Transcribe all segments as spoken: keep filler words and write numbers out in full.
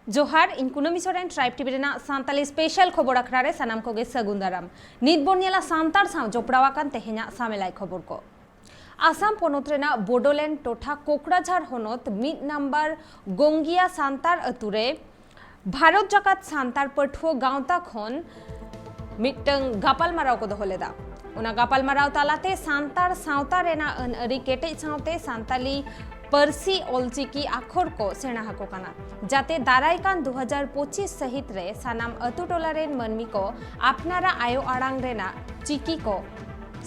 ᱡᱚᱦᱟᱨ, ᱤᱧ ᱠᱩᱱᱟᱹᱢᱤ ᱥᱚᱨᱮᱱ, ᱴᱨᱟᱭᱤᱵᱽ ᱴᱤᱵᱷᱤ ᱨᱮᱱᱟᱜ ᱥᱟᱱᱛᱟᱞᱤ ᱥᱯᱮᱥᱟᱞ ᱠᱷᱚᱵᱚᱨ ᱟᱠᱷᱲᱟ ᱨᱮ ᱥᱟᱱᱟᱢ ᱠᱚᱜᱮ ᱥᱟᱹᱜᱩᱱ ᱫᱟᱨᱟᱢ᱾ ᱱᱤᱛ ᱵᱚᱱ ᱧᱮᱞᱟ ᱥᱟᱱᱛᱟᱲ ᱥᱟᱶ ᱡᱚᱯᱲᱟᱣ ᱟᱠᱟᱱ ᱛᱮᱦᱮᱧᱟᱜ ᱥᱟᱢᱮᱞᱟᱭ ᱠᱷᱚᱵᱚᱨ ᱠᱚ᱾ ᱟᱥᱟᱢ ᱯᱚᱱᱚᱛ ᱨᱮᱱᱟᱜ ᱵᱳᱰᱳᱞᱮᱱᱰ ᱴᱚᱴᱷᱟ ᱠᱳᱠᱲᱟᱡᱷᱟᱲ ᱦᱚᱱᱚᱛ ᱢᱤᱫ ᱱᱟᱢᱵᱟᱨ ᱜᱚᱝᱜᱤᱭᱟ ᱥᱟᱱᱛᱟᱲ ᱟᱹᱛᱩ ᱨᱮ ᱵᱷᱟᱨᱚᱛ ᱡᱟᱠᱟᱛ ᱥᱟᱱᱛᱟᱲ ᱯᱟᱹᱴᱷᱩᱣᱟᱹ ᱜᱟᱶᱛᱟ ᱠᱷᱚᱱ ᱢᱤᱫᱴᱟᱝ ᱜᱟᱯᱟᱞᱢᱟᱨᱟᱣ ᱠᱚ ᱫᱚᱦᱚ ᱞᱮᱫᱟ᱾ ᱚᱱᱟ ᱜᱟᱯᱟᱞᱢᱟᱨᱟᱣ ᱛᱟᱞᱟᱛᱮ ᱥᱟᱱᱛᱟᱲ ᱥᱟᱶᱛᱟ ᱨᱮᱱᱟᱜ ᱟᱹᱱ ᱟᱹᱨᱤ ᱠᱮᱴᱮᱡ ᱥᱟᱶᱛᱮ ᱥᱟᱱᱛᱟᱞᱤ ᱯᱟᱹᱨᱥᱤ ᱚᱞᱪᱤᱠᱤ ᱟᱠᱷᱚᱨ ᱠᱚ ᱥᱮᱬᱟ ᱟᱠᱚ ᱠᱟᱱᱟ, ᱡᱟᱛᱮ ᱫᱟᱨᱟᱭ ᱠᱟᱱ ᱫᱩ ᱦᱟᱡᱟᱨ ᱯᱚᱸᱪᱤᱥ ᱥᱟᱹᱦᱤᱛ ᱨᱮ ᱥᱟᱱᱟᱢ ᱟᱹᱛᱩ ᱴᱚᱞᱟ ᱨᱮᱱ ᱢᱟᱹᱱᱢᱤ ᱠᱚ ᱟᱯᱱᱟᱨᱟᱜ ᱟᱭᱳ ᱟᱲᱟᱝ ᱨᱮᱱᱟᱜ ᱪᱤᱠᱤ ᱠᱚ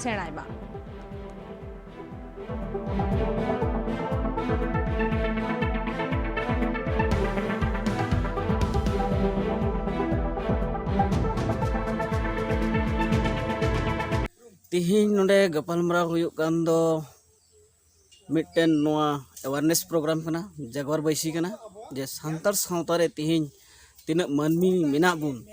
ᱥᱮᱬᱟᱭ ᱢᱟ᱾ ᱛᱤᱦᱤᱧ ᱱᱚᱰᱮ ᱜᱟᱯᱟᱞᱢᱟᱨᱟᱣ ᱦᱩᱭᱩᱜ ᱠᱟᱱ ᱫᱚ ᱢᱤᱫᱴᱮᱱ ᱱᱚᱣᱟ awareness program ᱠᱟᱱᱟ, ᱡᱟᱜᱽᱣᱟᱨ ᱵᱟᱹᱭᱥᱤ ᱠᱟᱱᱟ, ᱡᱮ ᱥᱟᱱᱛᱟᱲ ᱥᱟᱶᱛᱟ ᱨᱮ ᱛᱤᱦᱤᱧ ᱛᱤᱱᱟᱹᱜ ᱢᱟᱹᱱᱢᱤ ᱢᱮᱱᱟᱜ ᱵᱚᱱ,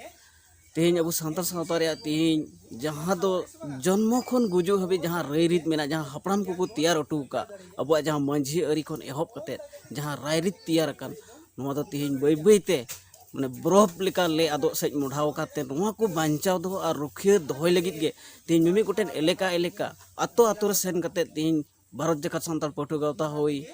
ᱛᱤᱦᱤᱧ ᱟᱵᱚ ᱥᱟᱱᱛᱟᱲ ᱥᱟᱶᱛᱟ ᱨᱮᱭᱟᱜ ᱛᱤᱦᱤᱧ ᱡᱟᱦᱟᱸ ᱫᱚ ᱡᱚᱱᱢᱚ ᱠᱷᱚᱱ ᱜᱩᱡᱩᱜ ᱦᱟᱹᱵᱤᱡ ᱡᱟᱦᱟᱸ ᱨᱟᱹᱭᱨᱤᱛ ᱢᱮᱱᱟᱜᱼᱟ, ᱡᱟᱦᱟᱸ ᱦᱟᱯᱲᱟᱢ ᱠᱚᱠᱚ ᱛᱮᱭᱟᱨ ᱦᱚᱴᱚ ᱟᱠᱟᱫ, ᱟᱵᱚᱣᱟᱜ ᱡᱟᱦᱟᱸ ᱢᱟᱹᱡᱷᱤ ᱟᱹᱨᱤ ᱠᱷᱚᱱ ᱮᱦᱚᱵ ᱠᱟᱛᱮᱫ ᱡᱟᱦᱟᱸ ᱨᱟᱭᱨᱤᱛ ᱛᱮᱭᱟᱨ ᱟᱠᱟᱱ, ᱱᱚᱣᱟ ᱫᱚ ᱛᱤᱦᱤᱧ ᱵᱟᱹᱭ ᱵᱟᱹᱭ ᱛᱮ ᱢᱟᱱᱮ ᱵᱚᱨᱚᱯᱷ ᱞᱮᱠᱟ ᱞᱮ ᱟᱫᱚᱜ ᱥᱮᱫ ᱢᱚᱰᱷᱟᱣ ᱟᱠᱟᱫ ᱛᱮ, ᱱᱚᱣᱟ ᱠᱚ ᱵᱟᱧᱪᱟᱣ ᱫᱚᱦᱚ ᱟᱨ ᱨᱩᱠᱷᱤᱭᱟᱹ ᱫᱚᱦᱚᱭ ᱞᱟᱹᱜᱤᱫ ᱜᱮ ᱛᱤᱦᱤᱧ ᱢᱤᱢᱤᱫ ᱜᱚᱴᱮᱱ ᱮᱞᱮᱠᱟ ᱮᱞᱮᱠᱟ, ᱟᱛᱳ ᱟᱛᱳ ᱨᱮ ᱥᱮᱱ ᱠᱟᱛᱮᱫ ᱛᱤᱦᱤᱧ ᱵᱷᱟᱨᱚᱛ ᱡᱟᱠᱟᱛ ᱥᱟᱱᱛᱟᱲ ᱯᱟᱹᱴᱷᱩᱣᱟᱹ ᱜᱟᱶᱛᱟ ᱦᱩᱭ,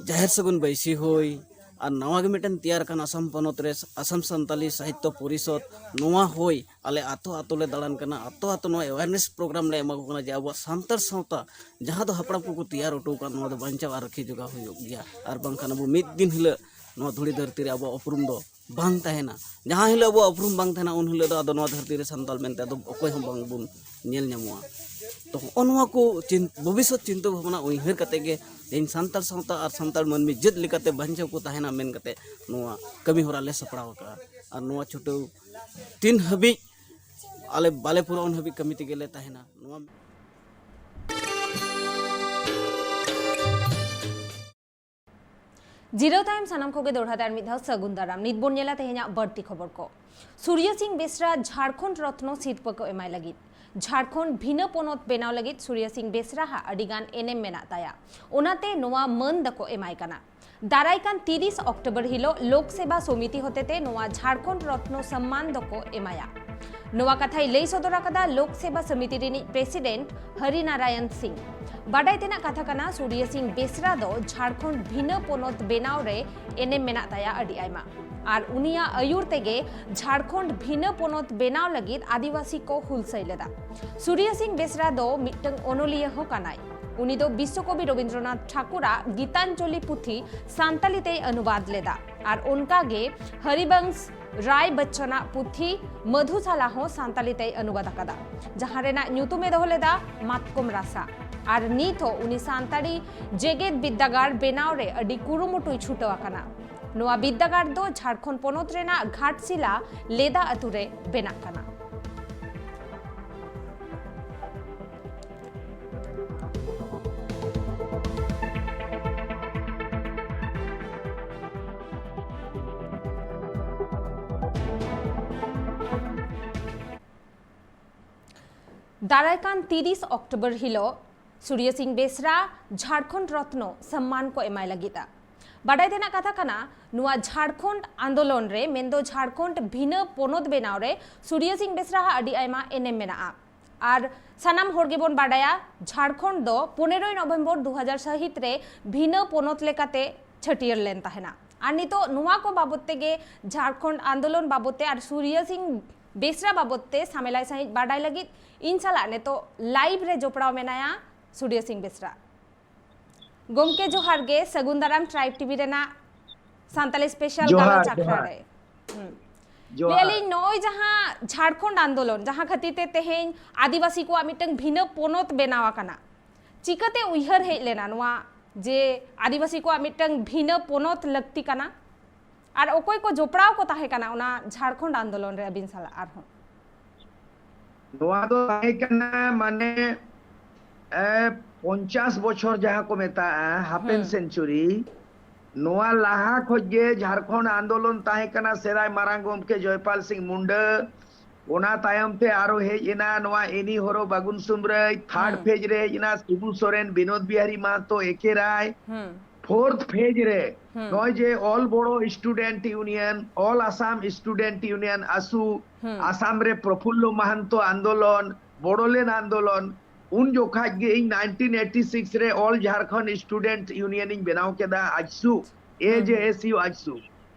ᱡᱟᱦᱮᱨ ᱥᱟᱹᱜᱩᱱ ᱵᱟᱹᱭᱥᱤ ᱦᱩᱭ, ᱟᱨ ᱱᱟᱣᱟ ᱜᱮ ᱢᱤᱫᱴᱮᱱ ᱛᱮᱭᱟᱨ ᱟᱠᱟᱱ ᱟᱥᱟᱢ ᱯᱚᱱᱚᱛ ᱨᱮ ᱟᱥᱟᱢ ᱥᱟᱱᱛᱟᱞᱤ ᱥᱟᱦᱤᱛᱛᱚ ᱯᱚᱨᱤᱥᱚᱫᱽ, ᱱᱚᱣᱟ ᱦᱩᱭ, ᱟᱞᱮ ᱟᱛᱳ ᱟᱛᱳ ᱞᱮ ᱫᱟᱬᱟᱱ ᱠᱟᱱᱟ, ᱟᱛᱳ ᱟᱛᱳ ᱱᱚᱣᱟ awareness program ᱞᱮ ᱮᱢᱟ ᱠᱚ ᱠᱟᱱᱟ ᱡᱮ ᱟᱵᱚᱣᱟᱜ ᱥᱟᱱᱛᱟᱲ ᱥᱟᱶᱛᱟ ᱡᱟᱦᱟᱸ ᱫᱚ ᱦᱟᱯᱲᱟᱢ ᱠᱚᱠᱚ ᱛᱮᱭᱟᱨ ᱦᱚᱴᱚ ᱟᱠᱟᱫ, ᱱᱚᱣᱟ ᱫᱚ ᱵᱟᱧᱪᱟᱣ ᱟᱨ ᱨᱟᱹᱠᱷᱤ ᱡᱚᱜᱟᱣ ᱦᱩᱭᱩᱜ ᱜᱮᱭᱟ, ᱟᱨ ᱵᱟᱝᱠᱷᱟᱱ ᱟᱵᱚ ᱢᱤᱫ ᱫᱤᱱ ᱦᱤᱞᱳᱜ ᱱᱚᱣᱟ ᱫᱷᱩᱲᱤ ᱫᱷᱟᱹᱨᱛᱤ ᱨᱮ ᱟᱵᱚᱣᱟᱜ ᱩᱯᱨᱩᱢ ᱫᱚ ᱵᱟᱝ ᱛᱟᱦᱮᱱᱟ᱾ ᱡᱟᱦᱟᱸ ᱦᱤᱞᱳᱜ ᱟᱵᱚᱣᱟᱜ ᱩᱯᱨᱩᱢ ᱵᱟᱝ ᱛᱟᱦᱮᱱᱟ, ᱩᱱ ᱦᱤᱞᱳᱜ ᱫᱚ ᱟᱫᱚ ᱱᱚᱣᱟ ᱫᱷᱟᱹᱨᱛᱤ ᱨᱮ ᱥᱟᱱᱛᱟᱲ ᱢᱮᱱᱛᱮ ᱟᱫᱚ ᱚᱠᱚᱭ ᱦᱚᱸ ᱵᱟᱝ ᱵᱚᱱ ᱧᱮᱞ ᱧᱟᱢᱚᱜᱼᱟ᱾ ᱛᱚ ᱦᱚᱸᱜᱼᱚ ᱱᱚᱣᱟ ᱠᱚ ᱪᱤᱱ-, ᱵᱷᱚᱵᱤᱥᱥᱚᱛ ᱪᱤᱱᱛᱟᱹ ᱵᱷᱟᱵᱽᱱᱟ ᱩᱭᱦᱟᱹᱨ ᱠᱟᱛᱮ ᱜᱮ ᱛᱮᱦᱮᱧ ᱥᱟᱱᱛᱟᱲ ᱥᱟᱶᱛᱟ ᱟᱨ ᱥᱟᱱᱛᱟᱲ ᱢᱟᱹᱱᱢᱤ ᱡᱟᱹᱛ ᱞᱮᱠᱟᱛᱮ ᱵᱟᱧᱪᱟᱣ ᱠᱚ ᱛᱟᱦᱮᱱᱟ ᱢᱮᱱ ᱠᱟᱛᱮ ᱱᱚᱣᱟ ᱠᱟᱹᱢᱤ ᱦᱚᱨᱟ ᱞᱮ ᱥᱟᱯᱲᱟᱣ ᱟᱠᱟᱫᱼᱟ᱾ ᱟᱨ ᱱᱚᱣᱟ ᱪᱷᱩᱴᱟᱹᱣ ᱛᱤᱱ ᱦᱟᱹᱵᱤᱡ ᱟᱞᱮ ᱵᱟᱞᱮ ᱯᱩᱨᱟᱹᱣᱟ, ᱩᱱ ᱦᱟᱹᱵᱤᱡ ᱠᱟᱹᱢᱤ ᱛᱮᱜᱮ ᱞᱮ ᱛᱟᱦᱮᱱᱟ᱾ ᱱᱚᱣᱟ ᱡᱤᱨᱟᱹᱣ ᱛᱟᱭᱚᱢ ᱥᱟᱱᱟᱢ ᱠᱚᱜᱮ ᱫᱚᱲᱦᱟ ᱛᱮ ᱟᱨ ᱢᱤᱫ ᱫᱷᱟᱣ ᱥᱟᱹᱜᱩᱱ ᱫᱟᱨᱟᱢ᱾ ᱱᱤᱛ ᱵᱚᱱ ᱧᱮᱞᱟ ᱛᱮᱦᱮᱧᱟᱜ ᱵᱟᱹᱲᱛᱤ ᱠᱷᱚᱵᱚᱨ ᱠᱚ᱾ ᱥᱩᱨᱭᱚ ᱥᱤᱝ ᱵᱮᱥᱨᱟ ᱡᱷᱟᱲᱠᱷᱚᱸᱰ ᱨᱚᱛᱱᱚ ᱥᱤᱨᱯᱟᱹ ᱠᱚ ᱮᱢᱟᱭ ᱞᱟᱹᱜᱤᱫ᱾ ᱡᱷᱟᱲᱠᱷᱚᱸᱰ ᱵᱷᱤᱱᱟᱹ ᱯᱚᱱᱚᱛ ᱵᱮᱱᱟᱣ ᱞᱟᱹᱜᱤᱫ ᱥᱩᱨᱭᱚ ᱥᱤᱝ ᱵᱮᱥᱨᱟ ᱦᱟᱜ ᱟᱹᱰᱤ ᱜᱟᱱ ᱮᱱᱮᱢ ᱢᱮᱱᱟᱜ ᱛᱟᱭᱟ, ᱚᱱᱟᱛᱮ ᱱᱚᱣᱟ ᱢᱟᱹᱱ ᱫᱚᱠᱚ ᱮᱢᱟᱭ ᱠᱟᱱᱟ᱾ ᱫᱟᱨᱟᱭ ᱠᱟᱱ ᱛᱤᱨᱤᱥ ᱚᱠᱴᱳᱵᱚᱨ ᱦᱤᱞᱚᱜ ᱞᱳᱠ ᱥᱮᱵᱟ ᱥᱚᱢᱤᱛᱤ ᱦᱚᱛᱮᱛᱮ ᱱᱚᱣᱟ ᱡᱷᱟᱲᱠᱷᱚᱸᱰ ᱨᱚᱛᱱᱚ ᱥᱚᱢᱢᱟᱱ ᱫᱚᱠᱚ ᱮᱢᱟᱭᱟ᱾ ᱱᱚᱣᱟ ᱠᱟᱛᱷᱟᱭ ᱞᱟᱹᱭ ᱥᱚᱫᱚᱨ ᱟᱠᱟᱫᱟ ᱞᱳᱠ ᱥᱮᱵᱟ ᱥᱚᱢᱤᱛᱤ ᱨᱤᱱᱤᱡ ᱯᱨᱮᱥᱤᱰᱮᱱᱴ ᱦᱚᱨᱤᱱᱟᱨᱟᱭᱚᱱ ᱥᱤᱝ᱾ ᱵᱟᱰᱟᱭ ᱛᱮᱱᱟᱜ ᱠᱟᱛᱷᱟ ᱠᱟᱱᱟ, ᱥᱩᱨᱭᱟ ᱥᱤᱝ ᱵᱮᱥᱨᱟ ᱫᱚ ᱡᱷᱟᱲᱠᱷᱚᱸᱰ ᱵᱷᱤᱱᱟᱹ ᱯᱚᱱᱚᱛ ᱵᱮᱱᱟᱣ ᱨᱮ ᱮᱱᱮᱢ ᱢᱮᱱᱟᱜ ᱛᱟᱭᱟ ᱟᱹᱰᱤ ᱟᱭᱢᱟ᱾ ᱟᱨ ᱩᱱᱤᱭᱟᱜ ᱟᱹᱭᱩᱨ ᱛᱮᱜᱮ ᱡᱷᱟᱲᱠᱷᱚᱸᱰ ᱵᱷᱤᱱᱟᱹ ᱯᱚᱱᱚᱛ ᱵᱮᱱᱟᱣ ᱞᱟᱹᱜᱤᱫ ᱟᱹᱫᱤᱵᱟᱹᱥᱤ ᱠᱚ ᱦᱩᱞᱥᱟᱹᱭ ᱞᱮᱫᱟ᱾ ᱥᱩᱨᱭᱟ ᱥᱤᱝ ᱵᱮᱥᱨᱟ ᱫᱚ ᱢᱤᱫᱴᱟᱝ ᱚᱱᱚᱞᱤᱭᱟᱹ ᱦᱚᱸ ᱠᱟᱱᱟᱭ᱾ ᱩᱱᱤ ᱫᱚ ᱵᱤᱥᱥᱚᱠᱚᱵᱤ ᱨᱚᱵᱤᱱᱫᱨᱚᱱᱟᱛᱷ ᱴᱷᱟᱠᱩᱨᱟᱜ ᱜᱤᱛᱟᱧᱡᱚᱞᱤ ᱯᱩᱛᱷᱤ ᱥᱟᱱᱛᱟᱞᱤ ᱛᱮᱭ ᱚᱱᱩᱵᱟᱫ ᱞᱮᱫᱟ᱾ ᱟᱨ ᱚᱱᱠᱟ ᱜᱮ ᱦᱚᱨᱤᱵᱚᱝᱥ ᱨᱟᱭ ᱵᱚᱪᱪᱚᱱᱟᱜ ᱯᱩᱛᱷᱤ ᱢᱚᱫᱷᱩᱥᱟᱞᱟ ᱦᱚᱸ ᱥᱟᱱᱛᱟᱞᱤ ᱛᱮᱭ ᱚᱱᱩᱵᱟᱫ ᱟᱠᱟᱫᱟ, ᱡᱟᱦᱟᱸ ᱨᱮᱱᱟᱜ ᱧᱩᱛᱩᱢ ᱮ ᱫᱚᱦᱚ ᱞᱮᱫᱟ ᱢᱟᱛᱠᱚᱢ ᱨᱟᱥᱟ᱾ ᱟᱨ ᱱᱤᱛ ᱦᱚᱸ ᱩᱱᱤ ᱥᱟᱱᱛᱟᱲᱤ ᱡᱮᱜᱮᱛ ᱵᱤᱨᱫᱟᱹᱜᱟᱲ ᱵᱮᱱᱟᱣ ᱨᱮ ᱟᱹᱰᱤ ᱠᱩᱨᱩᱢᱩᱴᱩᱭ ᱪᱷᱩᱴᱟᱹᱣ ᱟᱠᱟᱱᱟ᱾ ᱱᱚᱣᱟ ᱵᱤᱨᱫᱟᱹᱜᱟᱲ ᱫᱚ ᱡᱷᱟᱲᱠᱷᱚᱸᱰ ᱯᱚᱱᱚᱛ ᱨᱮᱱᱟᱜ ᱜᱷᱟᱴᱥᱤᱞᱟ ᱞᱮᱫᱟ ᱟᱹᱛᱩ ᱨᱮ ᱵᱮᱱᱟᱜ ᱠᱟᱱᱟ᱾ ᱫᱟᱨᱟᱭ ᱠᱟᱱ ᱛᱤᱨᱤᱥ ᱚᱠᱴᱳᱵᱚᱨ ᱦᱤᱞᱚᱜ ᱥᱩᱨᱭᱟ ᱥᱤᱝ ᱵᱮᱥᱨᱟ ᱡᱷᱟᱲᱠᱷᱚᱸᱰ ᱨᱚᱛᱱᱚ ᱥᱚᱢᱢᱟᱱ ᱠᱚ ᱮᱢᱟᱭ ᱞᱟᱹᱜᱤᱫᱼᱟ᱾ ᱵᱟᱰᱟᱭ ᱛᱮᱱᱟᱜ ᱠᱟᱛᱷᱟ ᱠᱟᱱᱟ, ᱱᱚᱣᱟ ᱡᱷᱟᱲᱠᱷᱚᱸᱰ ᱟᱱᱫᱳᱞᱚᱱ ᱨᱮ, ᱢᱮᱱᱫᱚ ᱡᱷᱟᱲᱠᱷᱚᱸᱰ ᱵᱷᱤᱱᱟᱹ ᱯᱚᱱᱚᱛ ᱵᱮᱱᱟᱣ ᱨᱮ ᱥᱩᱨᱭᱟ ᱥᱤᱝ ᱵᱮᱥᱨᱟ ᱦᱟᱜ ᱟᱹᱰᱤ ᱟᱭᱢᱟ ᱮᱱᱮᱢ ᱢᱮᱱᱟᱜᱼᱟ᱾ ᱟᱨ ᱥᱟᱱᱟᱢ ᱦᱚᱲ ᱜᱮᱵᱚᱱ ᱵᱟᱰᱟᱭᱟ, ᱡᱷᱟᱲᱠᱷᱚᱸᱰ ᱫᱚ ᱯᱚᱱᱮᱨᱚᱭ ᱱᱚᱵᱷᱮᱢᱵᱚᱨ ᱫᱩ ᱦᱟᱡᱟᱨ ᱥᱟᱹᱦᱤᱛ ᱨᱮ ᱵᱷᱤᱱᱟᱹ ᱯᱚᱱᱚᱛ ᱞᱮᱠᱟᱛᱮ ᱪᱷᱟᱹᱴᱭᱟᱹᱨ ᱞᱮᱱ ᱛᱟᱦᱮᱱᱟ᱾ ᱟᱨ ᱱᱤᱛᱚᱜ ᱱᱚᱣᱟ ᱠᱚ ᱵᱟᱵᱚᱛ ᱛᱮᱜᱮ, ᱡᱷᱟᱲᱠᱷᱚᱸᱰ ᱟᱱᱫᱳᱞᱚᱱ ᱵᱟᱵᱚᱛ ᱛᱮ ᱟᱨ ᱥᱩᱨᱭᱟ ᱥᱤᱝ ᱵᱮᱥᱨᱟ ᱵᱟᱵᱚᱛ ᱛᱮ ᱥᱟᱢᱮᱞᱟᱭ ᱥᱟᱺᱦᱤᱡ ᱵᱟᱰᱟᱭ ᱞᱟᱹᱜᱤᱫ ᱤᱧ ᱥᱟᱞᱟᱜ ᱱᱤᱛᱚᱜ ᱞᱟᱭᱤᱵᱷ ᱨᱮ ᱡᱚᱯᱲᱟᱣ ᱢᱮᱱᱟᱭᱟ ᱥᱩᱨᱭᱟ ᱥᱤᱝ ᱵᱮᱥᱨᱟ᱾ ᱜᱚᱢᱠᱮ ᱡᱚᱦᱟᱨ ᱜᱮ, ᱥᱟᱹᱜᱩᱱ ᱫᱟᱨᱟᱢ ᱴᱨᱟᱭᱤᱵᱽ ᱴᱤᱵᱷᱤ ᱨᱮᱱᱟᱜ ᱥᱟᱱᱛᱟᱞᱤ ᱥᱯᱮᱥᱟᱞ ᱡᱚᱦᱟᱨ, ᱜᱟᱞᱚᱪ ᱟᱠᱷᱲᱟ ᱡᱚᱦᱟᱨ᱾ ᱨᱮ᱾ ᱦᱩᱸ᱾ ᱡᱚᱦᱟᱨ᱾ ᱞᱟᱹᱭ ᱟᱹᱞᱤᱧ, ᱱᱚᱜᱼᱚᱭ ᱡᱟᱦᱟᱸ ᱡᱷᱟᱲᱠᱷᱚᱸᱰ ᱟᱱᱫᱳᱞᱚᱱ, ᱡᱟᱦᱟᱸ ᱠᱷᱟᱹᱛᱤᱨ ᱛᱮ ᱛᱮᱦᱮᱧ ᱟᱹᱫᱤᱵᱟᱹᱥᱤ ᱠᱚᱣᱟᱜ ᱢᱤᱫᱴᱟᱝ ᱵᱷᱤᱱᱟᱹ ᱯᱚᱱᱚᱛ ᱵᱮᱱᱟᱣ ᱟᱠᱟᱱᱟ, ᱪᱤᱠᱟᱹᱛᱮ ᱩᱭᱦᱟᱹᱨ ᱦᱮᱡ ᱞᱮᱱᱟ ᱱᱚᱣᱟ ᱡᱮ ᱟᱹᱫᱤᱵᱟᱹᱥᱤ ᱠᱚᱣᱟᱜ ᱢᱤᱫᱴᱟᱝ ᱵᱷᱤᱱᱟᱹ ᱯᱚᱱᱚᱛ ᱞᱟᱹᱠᱛᱤ ᱠᱟᱱᱟ? ᱟᱨ ᱚᱠᱚᱭ ᱠᱚ ᱡᱚᱯᱲᱟᱣ ᱠᱚ ᱛᱟᱦᱮᱸ ᱠᱟᱱᱟ ᱚᱱᱟ ᱡᱷᱟᱲᱠᱷᱚᱸᱰ ᱟᱱᱫᱳᱞᱚᱱ ᱨᱮ ᱟᱹᱵᱤᱱ ᱥᱟᱞᱟᱜ ᱟᱨᱦᱚᱸ? ᱱᱚᱣᱟ ᱫᱚ ᱛᱟᱦᱮᱸ ᱠᱟᱱᱟ, ᱢᱟᱱᱮ, ᱮ, ᱯᱚᱧᱪᱟᱥ ᱵᱚᱪᱷᱚᱨ ᱡᱟᱦᱟᱸ ᱠᱚ ᱢᱮᱛᱟᱜᱼᱟ, ᱦᱟᱯᱮᱱ ᱦᱩᱸ᱾ ᱥᱮᱱᱪᱩᱨᱤ, ᱱᱚᱣᱟ ᱞᱟᱦᱟ ᱠᱷᱚᱡ ᱜᱮ ᱡᱷᱟᱲᱠᱷᱚᱸᱰ ᱟᱱᱫᱳᱞᱚᱱ ᱛᱟᱦᱮᱸ ᱠᱟᱱᱟ᱾ ᱥᱮᱫᱟᱭ ᱢᱟᱨᱟᱝ ᱜᱚᱢᱠᱮ ᱡᱚᱭᱯᱟᱞ ᱥᱤᱝ ᱢᱩᱱᱰᱟᱹ, ᱚᱱᱟ ᱛᱟᱭᱚᱢ ᱛᱮ ᱟᱨᱚ ᱦᱮᱡ ᱮᱱᱟ ᱱᱚᱣᱟ ᱮᱱᱤ ᱦᱚᱨᱚ ᱵᱟᱜᱩᱱ ᱥᱩᱢᱨᱟᱹᱭ, ᱛᱷᱟᱨᱰ ᱦᱩᱸ᱾ ᱯᱷᱮᱡᱽ ᱨᱮ ᱦᱮᱡ ᱮᱱᱟ ᱥᱤᱵᱩ ᱥᱚᱨᱮᱱ, ᱵᱤᱱᱳᱫ ᱵᱤᱦᱟᱨᱤ ᱢᱟᱦᱟᱛᱚ, ᱮᱠᱮ ᱨᱟᱭ, ᱦᱩᱸ᱾ ᱯᱷᱳᱨᱛᱷ ᱯᱷᱮᱡᱽ ᱨᱮ ᱦᱩᱸ᱾ ᱱᱚᱜᱼᱚᱭ ᱡᱮ ᱚᱞ ᱵᱚᱲᱚ ᱥᱴᱩᱰᱮᱱᱴ ᱤᱭᱩᱱᱤᱭᱚᱱ, ᱚᱞ ᱟᱥᱟᱢ ᱥᱴᱩᱰᱮᱱᱴ ᱤᱭᱩᱱᱤᱭᱚᱱ, ᱟᱥᱩ, ᱦᱩᱸ᱾ ᱟᱥᱟᱢ ᱨᱮ ᱯᱨᱚᱯᱷᱩᱞᱞᱚ ᱢᱟᱦᱟᱱᱛᱚ ᱟᱱᱫᱳᱞᱚᱱ, ᱵᱚᱰᱚᱞᱮᱱᱰ ᱟᱱᱫᱳᱞᱚᱱ, ᱩᱱ ᱡᱚᱠᱷᱟᱡ ᱜᱮ ᱤᱧ ᱱᱟᱭᱤᱱᱴᱤᱱ ᱮᱭᱤᱴᱤ ᱥᱤᱠᱥ ᱨᱮ ᱚᱞ ᱡᱷᱟᱨᱠᱷᱚᱸᱰ ᱥᱴᱩᱰᱮᱱᱴ ᱤᱭᱩᱱᱤᱭᱚᱱ ᱤᱧ ᱵᱮᱱᱟᱣ ᱠᱮᱫᱟ, ᱟᱡᱥᱩ, ᱦᱩᱸ, ᱦᱩᱸ᱾ ᱮ ᱡᱮ ᱮᱥ ᱭᱩ ᱟᱡᱥᱩ᱾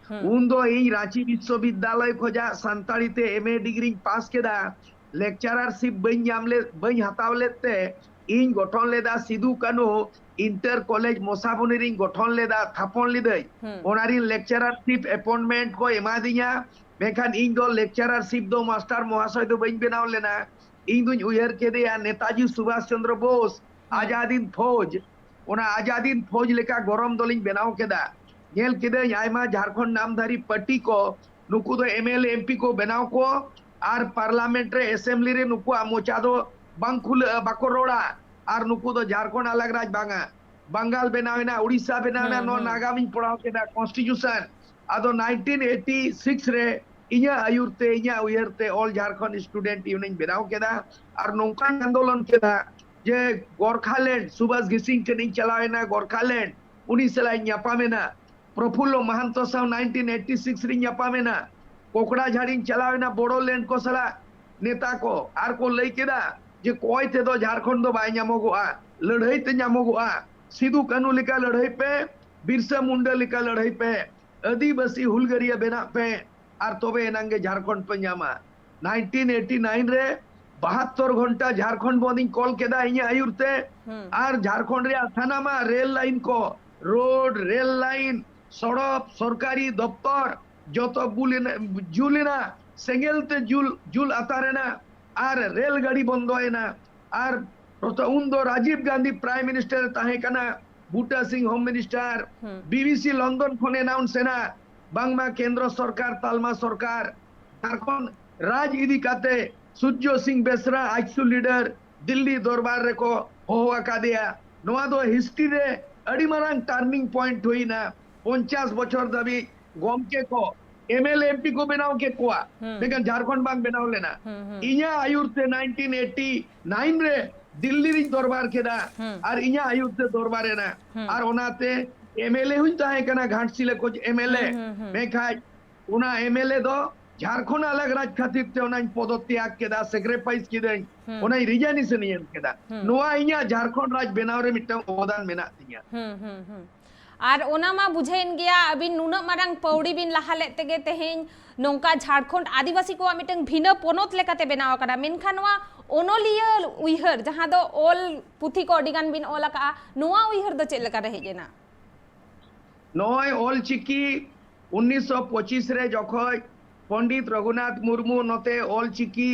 ᱦᱩᱸ᱾ ᱩᱱ ᱫᱚ ᱤᱧ ᱨᱟᱸᱪᱤ ᱵᱤᱥᱥᱚᱵᱤᱫᱽᱫᱟᱞᱚᱭ ᱠᱷᱚᱡᱟᱜ ᱥᱟᱱᱛᱟᱲᱤ ᱛᱮ ᱮᱢ ᱮ ᱰᱤᱜᱽᱨᱤᱧ ᱯᱟᱥ ᱠᱮᱫᱟ᱾ ᱞᱮᱠᱪᱟᱨᱟᱨᱥᱤᱯ ᱵᱟᱹᱧ ᱧᱟᱢ ᱞᱮᱫ, ᱵᱟᱹᱧ ᱦᱟᱛᱟᱣ ᱞᱮᱫ ᱛᱮ ᱤᱧ ᱜᱚᱴᱷᱚᱱ ᱞᱮᱫᱟ ᱥᱤᱫᱩ ᱠᱟᱹᱱᱦᱩ ᱤᱱᱴᱟᱨ ᱠᱚᱞᱮᱡᱽ ᱢᱚᱥᱟᱵᱚᱱᱤ ᱨᱤᱧ ᱜᱚᱴᱷᱚᱱ ᱞᱮᱫᱟ, ᱛᱷᱟᱯᱚᱱ ᱞᱤᱫᱟᱹᱧ᱾ ᱦᱩᱸ᱾ ᱚᱱᱟ ᱨᱤᱧ ᱞᱮᱠᱪᱟᱨᱟᱨᱥᱤᱯ ᱮᱯᱚᱭᱮᱱᱴᱢᱮᱱᱴ ᱠᱚ ᱮᱢᱟᱫᱤᱧᱟ, ᱢᱮᱱᱠᱷᱟᱱ ᱤᱧ ᱫᱚ ᱞᱮᱠᱪᱟᱨᱟᱨᱥᱤᱯ ᱫᱚ ᱢᱟᱥᱴᱟᱨ ᱢᱚᱦᱟᱥᱚᱭ ᱫᱚ ᱵᱟᱹᱧ ᱵᱮᱱᱟᱣ ᱞᱮᱱᱟ᱾ ᱤᱧ ᱫᱩᱧ ᱩᱭᱦᱟᱹᱨ ᱠᱮᱫᱮᱭᱟ ᱱᱮᱛᱟᱡᱤ ᱥᱩᱵᱷᱟᱥ ᱪᱚᱱᱫᱨᱚ ᱵᱳᱥ, ᱦᱩᱸ᱾ ᱟᱡᱟᱫᱤᱱ ᱯᱷᱳᱡᱽ, ᱚᱱᱟ ᱟᱡᱟᱫᱤᱱ ᱯᱷᱳᱡᱽ ᱞᱮᱠᱟ ᱜᱚᱨᱚᱢ ᱫᱚᱞᱤᱧ ᱵᱮᱱᱟᱣ ᱠᱮᱫᱟ᱾ ᱧᱮᱞ ᱠᱮᱫᱟᱹᱧ ᱟᱭᱢᱟ ᱡᱷᱟᱲᱠᱷᱚᱸᱰ ᱱᱟᱢᱫᱷᱟᱨᱤ ᱯᱟᱨᱴᱤ ᱠᱚ, ᱱᱩᱠᱩ ᱫᱚ M L A, M P ᱠᱚ ᱵᱮᱱᱟᱣ ᱠᱚ, ᱟᱨ ᱯᱟᱨᱞᱟᱢᱮᱱᱴ ᱨᱮ, ᱮᱥᱮᱢᱵᱞᱤ ᱨᱮ ᱱᱩᱠᱩᱣᱟᱜ ᱢᱚᱪᱟ ᱫᱚ ᱵᱟᱝ ᱠᱷᱩᱞᱟᱹᱜᱼᱟ, ᱵᱟᱠᱚ ᱨᱚᱲᱟ᱾ ᱟᱨ ᱱᱩᱠᱩ ᱫᱚ ᱡᱷᱟᱲᱠᱷᱚᱸᱰ ᱟᱞᱟᱜᱽ ᱨᱟᱡᱽ ᱵᱟᱝᱟ, ᱵᱟᱝᱜᱟᱞ ᱵᱮᱱᱟᱣ ᱮᱱᱟ, ᱩᱲᱤᱥᱥᱟ ᱵᱮᱱᱟᱣ ᱮᱱᱟ, ᱦᱩᱸ, ᱱᱚᱣᱟ ᱦᱩᱸ᱾ ᱱᱟᱜᱟᱢᱤᱧ ᱯᱚᱲᱦᱟᱣ ᱠᱮᱫᱟ, ᱠᱚᱱᱥᱴᱤᱴᱤᱭᱩᱥᱚᱱ᱾ ᱟᱫᱚ ᱱᱟᱭᱤᱱᱴᱤᱱ ᱮᱭᱤᱴᱤ ᱥᱤᱠᱥ ᱨᱮ ᱤᱧᱟᱹᱜ ᱟᱹᱭᱩᱨ ᱛᱮ, ᱤᱧᱟᱹᱜ ᱩᱭᱦᱟᱹᱨ ᱛᱮ ᱚᱞ ᱡᱷᱟᱲᱠᱷᱚᱸᱰ ᱥᱴᱩᱰᱮᱱᱴ ᱤᱭᱩᱱᱤᱭᱚᱱ ᱵᱮᱱᱟᱣ ᱠᱮᱫᱟ᱾ ᱟᱨ ᱱᱚᱝᱠᱟᱧ ᱟᱱᱫᱳᱞᱚᱱ ᱠᱮᱫᱟ ᱡᱮ ᱜᱚᱨᱠᱷᱟᱞᱮᱱᱰ, ᱥᱩᱵᱷᱟᱥ ᱜᱷᱤᱥᱤᱝ ᱴᱷᱮᱱ ᱤᱧ ᱪᱟᱞᱟᱣ ᱮᱱᱟ, ᱜᱚᱨᱠᱷᱟᱞᱮᱱᱰ, ᱩᱱᱤ ᱥᱟᱞᱟᱜ ᱤᱧ ᱧᱟᱯᱟᱢ ᱮᱱᱟ᱾ ᱯᱨᱚᱯᱷᱩᱞᱞᱚ ᱢᱟᱦᱟᱱᱛᱚ ᱥᱟᱶ ᱱᱟᱭᱤᱱᱴᱤᱱ ᱮᱭᱤᱴᱤ ᱥᱤᱠᱥ ᱨᱤᱧ ᱧᱟᱯᱟᱢ ᱮᱱᱟ᱾ ᱠᱚᱠᱲᱟᱡᱷᱟᱲᱤᱧ ᱪᱟᱞᱟᱣ ᱮᱱᱟ ᱵᱚᱲᱚᱞᱮᱱᱰ ᱠᱚ ᱥᱟᱞᱟᱜ ᱱᱮᱛᱟ ᱠᱚ, ᱟᱨ ᱠᱚ ᱞᱟᱹᱭ ᱠᱮᱫᱟ ᱡᱮ ᱠᱚᱭ ᱛᱮᱫᱚ ᱡᱷᱟᱲᱠᱷᱚᱸᱰ ᱫᱚ ᱵᱟᱭ ᱧᱟᱢᱚᱜᱚᱜᱼᱟ, ᱞᱟᱹᱲᱦᱟᱹᱭ ᱛᱮ ᱧᱟᱢᱚᱜᱚᱜᱼᱟ᱾ ᱥᱤᱫᱩ ᱠᱟᱹᱱᱦᱩ ᱞᱮᱠᱟ ᱞᱟᱹᱲᱦᱟᱹᱭ ᱯᱮ, ᱵᱤᱨᱥᱟ ᱢᱩᱱᱰᱟ ᱞᱮᱠᱟ ᱞᱟᱹᱲᱦᱟᱹᱭ ᱯᱮ, ᱟᱹᱫᱤᱵᱟᱹᱥᱤ ᱦᱩᱞᱜᱟᱹᱨᱤᱭᱟᱹ ᱵᱮᱱᱟᱜ ᱯᱮ, ᱟᱨ ᱛᱚᱵᱮ ᱮᱱᱟᱝ ᱜᱮ ᱡᱷᱟᱲᱠᱷᱚᱸᱰ ᱯᱮ ᱧᱟᱢᱟ᱾ ᱱᱟᱭᱤᱱᱴᱤᱱ ᱮᱭᱤᱴᱤ ᱱᱟᱭᱤᱱ ᱨᱮ ᱵᱟᱦᱟᱛᱛᱚᱨ ᱜᱷᱚᱱᱴᱟ ᱡᱷᱟᱲᱠᱷᱚᱸᱰ ᱵᱚᱱᱫ ᱤᱧ ᱠᱚᱞ ᱠᱮᱫᱟ ᱤᱧᱟᱹᱜ ᱟᱹᱭᱩᱨ ᱛᱮ᱾ ᱦᱩᱸ᱾ ᱟᱨ ᱡᱷᱟᱲᱠᱷᱚᱸᱰ ᱨᱮᱭᱟᱜ ᱥᱟᱱᱟᱢᱟᱜ ᱨᱮᱞ ᱞᱟᱭᱤᱱ ᱠᱚ, ᱨᱳᱰ, ᱨᱮᱞ ᱞᱟᱭᱤᱱ, ᱥᱚᱲᱚᱠ, ᱥᱚᱨᱠᱟᱨᱤ ᱫᱚᱯᱛᱚᱨ ᱡᱚᱛᱚ ᱵᱩᱞ ᱮᱱᱟ, ᱡᱩᱞ ᱮᱱᱟ, ᱥᱮᱸᱜᱮᱞ ᱛᱮ ᱡᱩᱞ, ᱡᱩᱞ ᱟᱛᱟᱨ ᱮᱱᱟ᱾ ᱟᱨ ᱨᱮᱞ ᱜᱟᱹᱰᱤ ᱵᱚᱱᱫᱚᱭᱮᱱᱟ᱾ ᱟᱨ ᱯᱨᱚᱛᱷᱚ-, ᱩᱱᱫᱚ ᱨᱟᱡᱤᱵᱽ ᱜᱟᱱᱫᱷᱤ ᱯᱨᱟᱭᱤᱢ ᱢᱤᱱᱤᱥᱴᱟᱨ ᱮ ᱛᱟᱦᱮᱸ ᱠᱟᱱᱟ, ᱵᱩᱴᱟ ᱥᱤᱝ ᱦᱳᱢ ᱢᱤᱱᱤᱥᱴᱟᱨ, ᱦᱩᱸ᱾ ᱵᱤ ᱵᱤ ᱥᱤ ᱞᱚᱱᱰᱚᱱ ᱠᱷᱚᱱ ᱮᱱᱟᱣᱩᱱᱥ ᱮᱱᱟ, ᱵᱟᱝᱢᱟ ᱠᱮᱱᱫᱨᱚ ᱥᱚᱨᱠᱟᱨ, ᱛᱟᱞᱢᱟ ᱥᱚᱨᱠᱟᱨ ᱡᱷᱟᱲᱠᱷᱚᱸᱰ ᱨᱟᱡᱽ ᱤᱫᱤ ᱠᱟᱛᱮ ᱥᱩᱨᱡᱚ ᱥᱤᱝ ᱵᱮᱥᱨᱟ ᱟᱡᱥᱩ ᱞᱤᱰᱟᱨ ᱫᱤᱞᱞᱤ ᱫᱚᱨᱵᱟᱨ ᱨᱮᱠᱚ ᱦᱚᱦᱚ ᱟᱠᱟᱫᱮᱭᱟ᱾ ᱱᱚᱣᱟ ᱫᱚ ᱦᱤᱥᱴᱨᱤ ᱨᱮ ᱟᱹᱰᱤ ᱢᱟᱨᱟᱝ ᱴᱟᱨᱱᱤᱝ ᱯᱚᱭᱮᱱᱴ ᱦᱩᱭᱱᱟ᱾ ᱯᱚᱧᱪᱟᱥ ᱵᱚᱪᱷᱚᱨ ᱫᱷᱟᱹᱵᱤᱡ ᱜᱚᱢᱠᱮ ᱠᱚ, M L A, M P ᱠᱚ ᱵᱮᱱᱟᱣ ᱠᱮᱫ ᱠᱚᱣᱟ, ᱦᱩᱸ᱾ ᱢᱮᱱᱠᱷᱟᱱ ᱡᱷᱟᱲᱠᱷᱚᱸᱰ ᱵᱟᱝ ᱵᱮᱱᱟᱣ ᱞᱮᱱᱟ᱾ ᱦᱩᱸ, ᱦᱩᱸ᱾ ᱤᱧᱟᱹᱜ ᱟᱭᱩᱨ ᱛᱮ ᱱᱟᱭᱤᱱᱴᱤᱱ ᱮᱭᱤᱴᱤ ᱱᱟᱭᱤᱱ ᱨᱮ ᱫᱤᱞᱞᱤ ᱨᱤᱧ ᱫᱚᱨᱵᱟᱨ ᱠᱮᱫᱟ, ᱦᱩᱸ᱾ ᱟᱨ ᱤᱧᱟᱹᱜ ᱟᱭᱩᱨ ᱛᱮ ᱫᱚᱨᱵᱟᱨ ᱮᱱᱟ᱾ ᱦᱩᱸ᱾ ᱟᱨ ᱚᱱᱟᱛᱮ ᱮᱢ ᱮᱞ ᱮ ᱦᱚᱸᱧ ᱛᱟᱦᱮᱸ ᱠᱟᱱᱟ, ᱜᱷᱟᱴᱥᱤᱞᱟᱹ ᱠᱷᱚᱱ ᱮᱢ ᱮᱞ ᱮ᱾ ᱦᱩᱸ, ᱦᱩᱸ, ᱦᱩᱸ᱾ ᱢᱮᱱᱠᱷᱟᱱ ᱚᱱᱟ ᱮᱢ ᱮᱞ ᱮ ᱫᱚ ᱡᱷᱟᱲᱠᱷᱚᱸᱰ ᱟᱞᱟᱜᱽ ᱨᱟᱡᱽ ᱠᱷᱟᱹᱛᱤᱨ ᱛᱮ ᱚᱱᱟᱧ ᱯᱚᱫᱚᱛᱛᱭᱟᱜ ᱠᱮᱫᱟ, ᱥᱮᱠᱨᱤᱯᱷᱟᱭᱤᱥ ᱠᱤᱫᱟᱹᱧ, ᱦᱩᱸ᱾ ᱚᱱᱟᱧ ᱨᱤᱡᱟᱭᱱᱮᱥᱚᱱ ᱤᱧ ᱮᱢ ᱠᱮᱫᱟ᱾ ᱦᱩᱸ᱾ ᱱᱚᱣᱟ ᱤᱧᱟᱹᱜ ᱡᱷᱟᱲᱠᱷᱚᱸᱰ ᱨᱟᱡᱽ ᱵᱮᱱᱟᱣ ᱨᱮ ᱢᱤᱫᱴᱟᱝ ᱚᱵᱚᱫᱟᱱ ᱢᱮᱱᱟᱜ ᱛᱤᱧᱟ᱾ ᱦᱩᱸ, ᱦᱩᱸ, ᱦᱩᱸ᱾ ᱟᱨ ᱚᱱᱟ ᱢᱟ ᱵᱩᱡᱷᱟᱹᱣᱮᱱ ᱜᱮᱭᱟ, ᱟᱹᱵᱤᱱ ᱱᱩᱱᱟᱹᱜ ᱢᱟᱨᱟᱝ ᱯᱟᱹᱣᱲᱤ ᱵᱤᱱ ᱞᱟᱦᱟ ᱞᱮᱫ ᱛᱮᱜᱮ ᱛᱮᱦᱮᱧ ᱱᱚᱝᱠᱟ ᱡᱷᱟᱲᱠᱷᱚᱸᱰ ᱟᱹᱫᱤᱵᱟᱹᱥᱤ ᱠᱚᱣᱟᱜ ᱢᱤᱫᱴᱟᱝ ᱵᱷᱤᱱᱟᱹ ᱯᱚᱱᱚᱛ ᱞᱮᱠᱟᱛᱮ ᱵᱮᱱᱟᱣ ᱟᱠᱟᱱᱟ᱾ ᱢᱮᱱᱠᱷᱟᱱ ᱱᱚᱣᱟ ᱚᱱᱚᱞᱤᱭᱟᱹ ᱩᱭᱦᱟᱹᱨ, ᱡᱟᱦᱟᱸ ᱫᱚ ᱚᱞ ᱯᱩᱛᱷᱤ ᱠᱚ ᱟᱹᱰᱤ ᱜᱟᱱ ᱵᱤᱱ ᱚᱞ ᱟᱠᱟᱜᱼᱟ, ᱱᱚᱣᱟ ᱩᱭᱦᱟᱹᱨ ᱫᱚ ᱪᱮᱫ ᱞᱮᱠᱟ ᱨᱮ ᱦᱮᱡ ᱮᱱᱟ? ᱱᱚᱜᱼᱚᱭ ᱚᱞ ᱪᱤᱠᱤ ᱩᱱᱤᱥᱥᱚ ᱯᱚᱸᱪᱤᱥ ᱨᱮ ᱡᱚᱠᱷᱚᱡ ᱯᱚᱱᱰᱤᱛ ᱨᱚᱜᱷᱩᱱᱟᱛᱷ ᱢᱩᱨᱢᱩ ᱱᱚᱛᱮ ᱚᱞ ᱪᱤᱠᱤ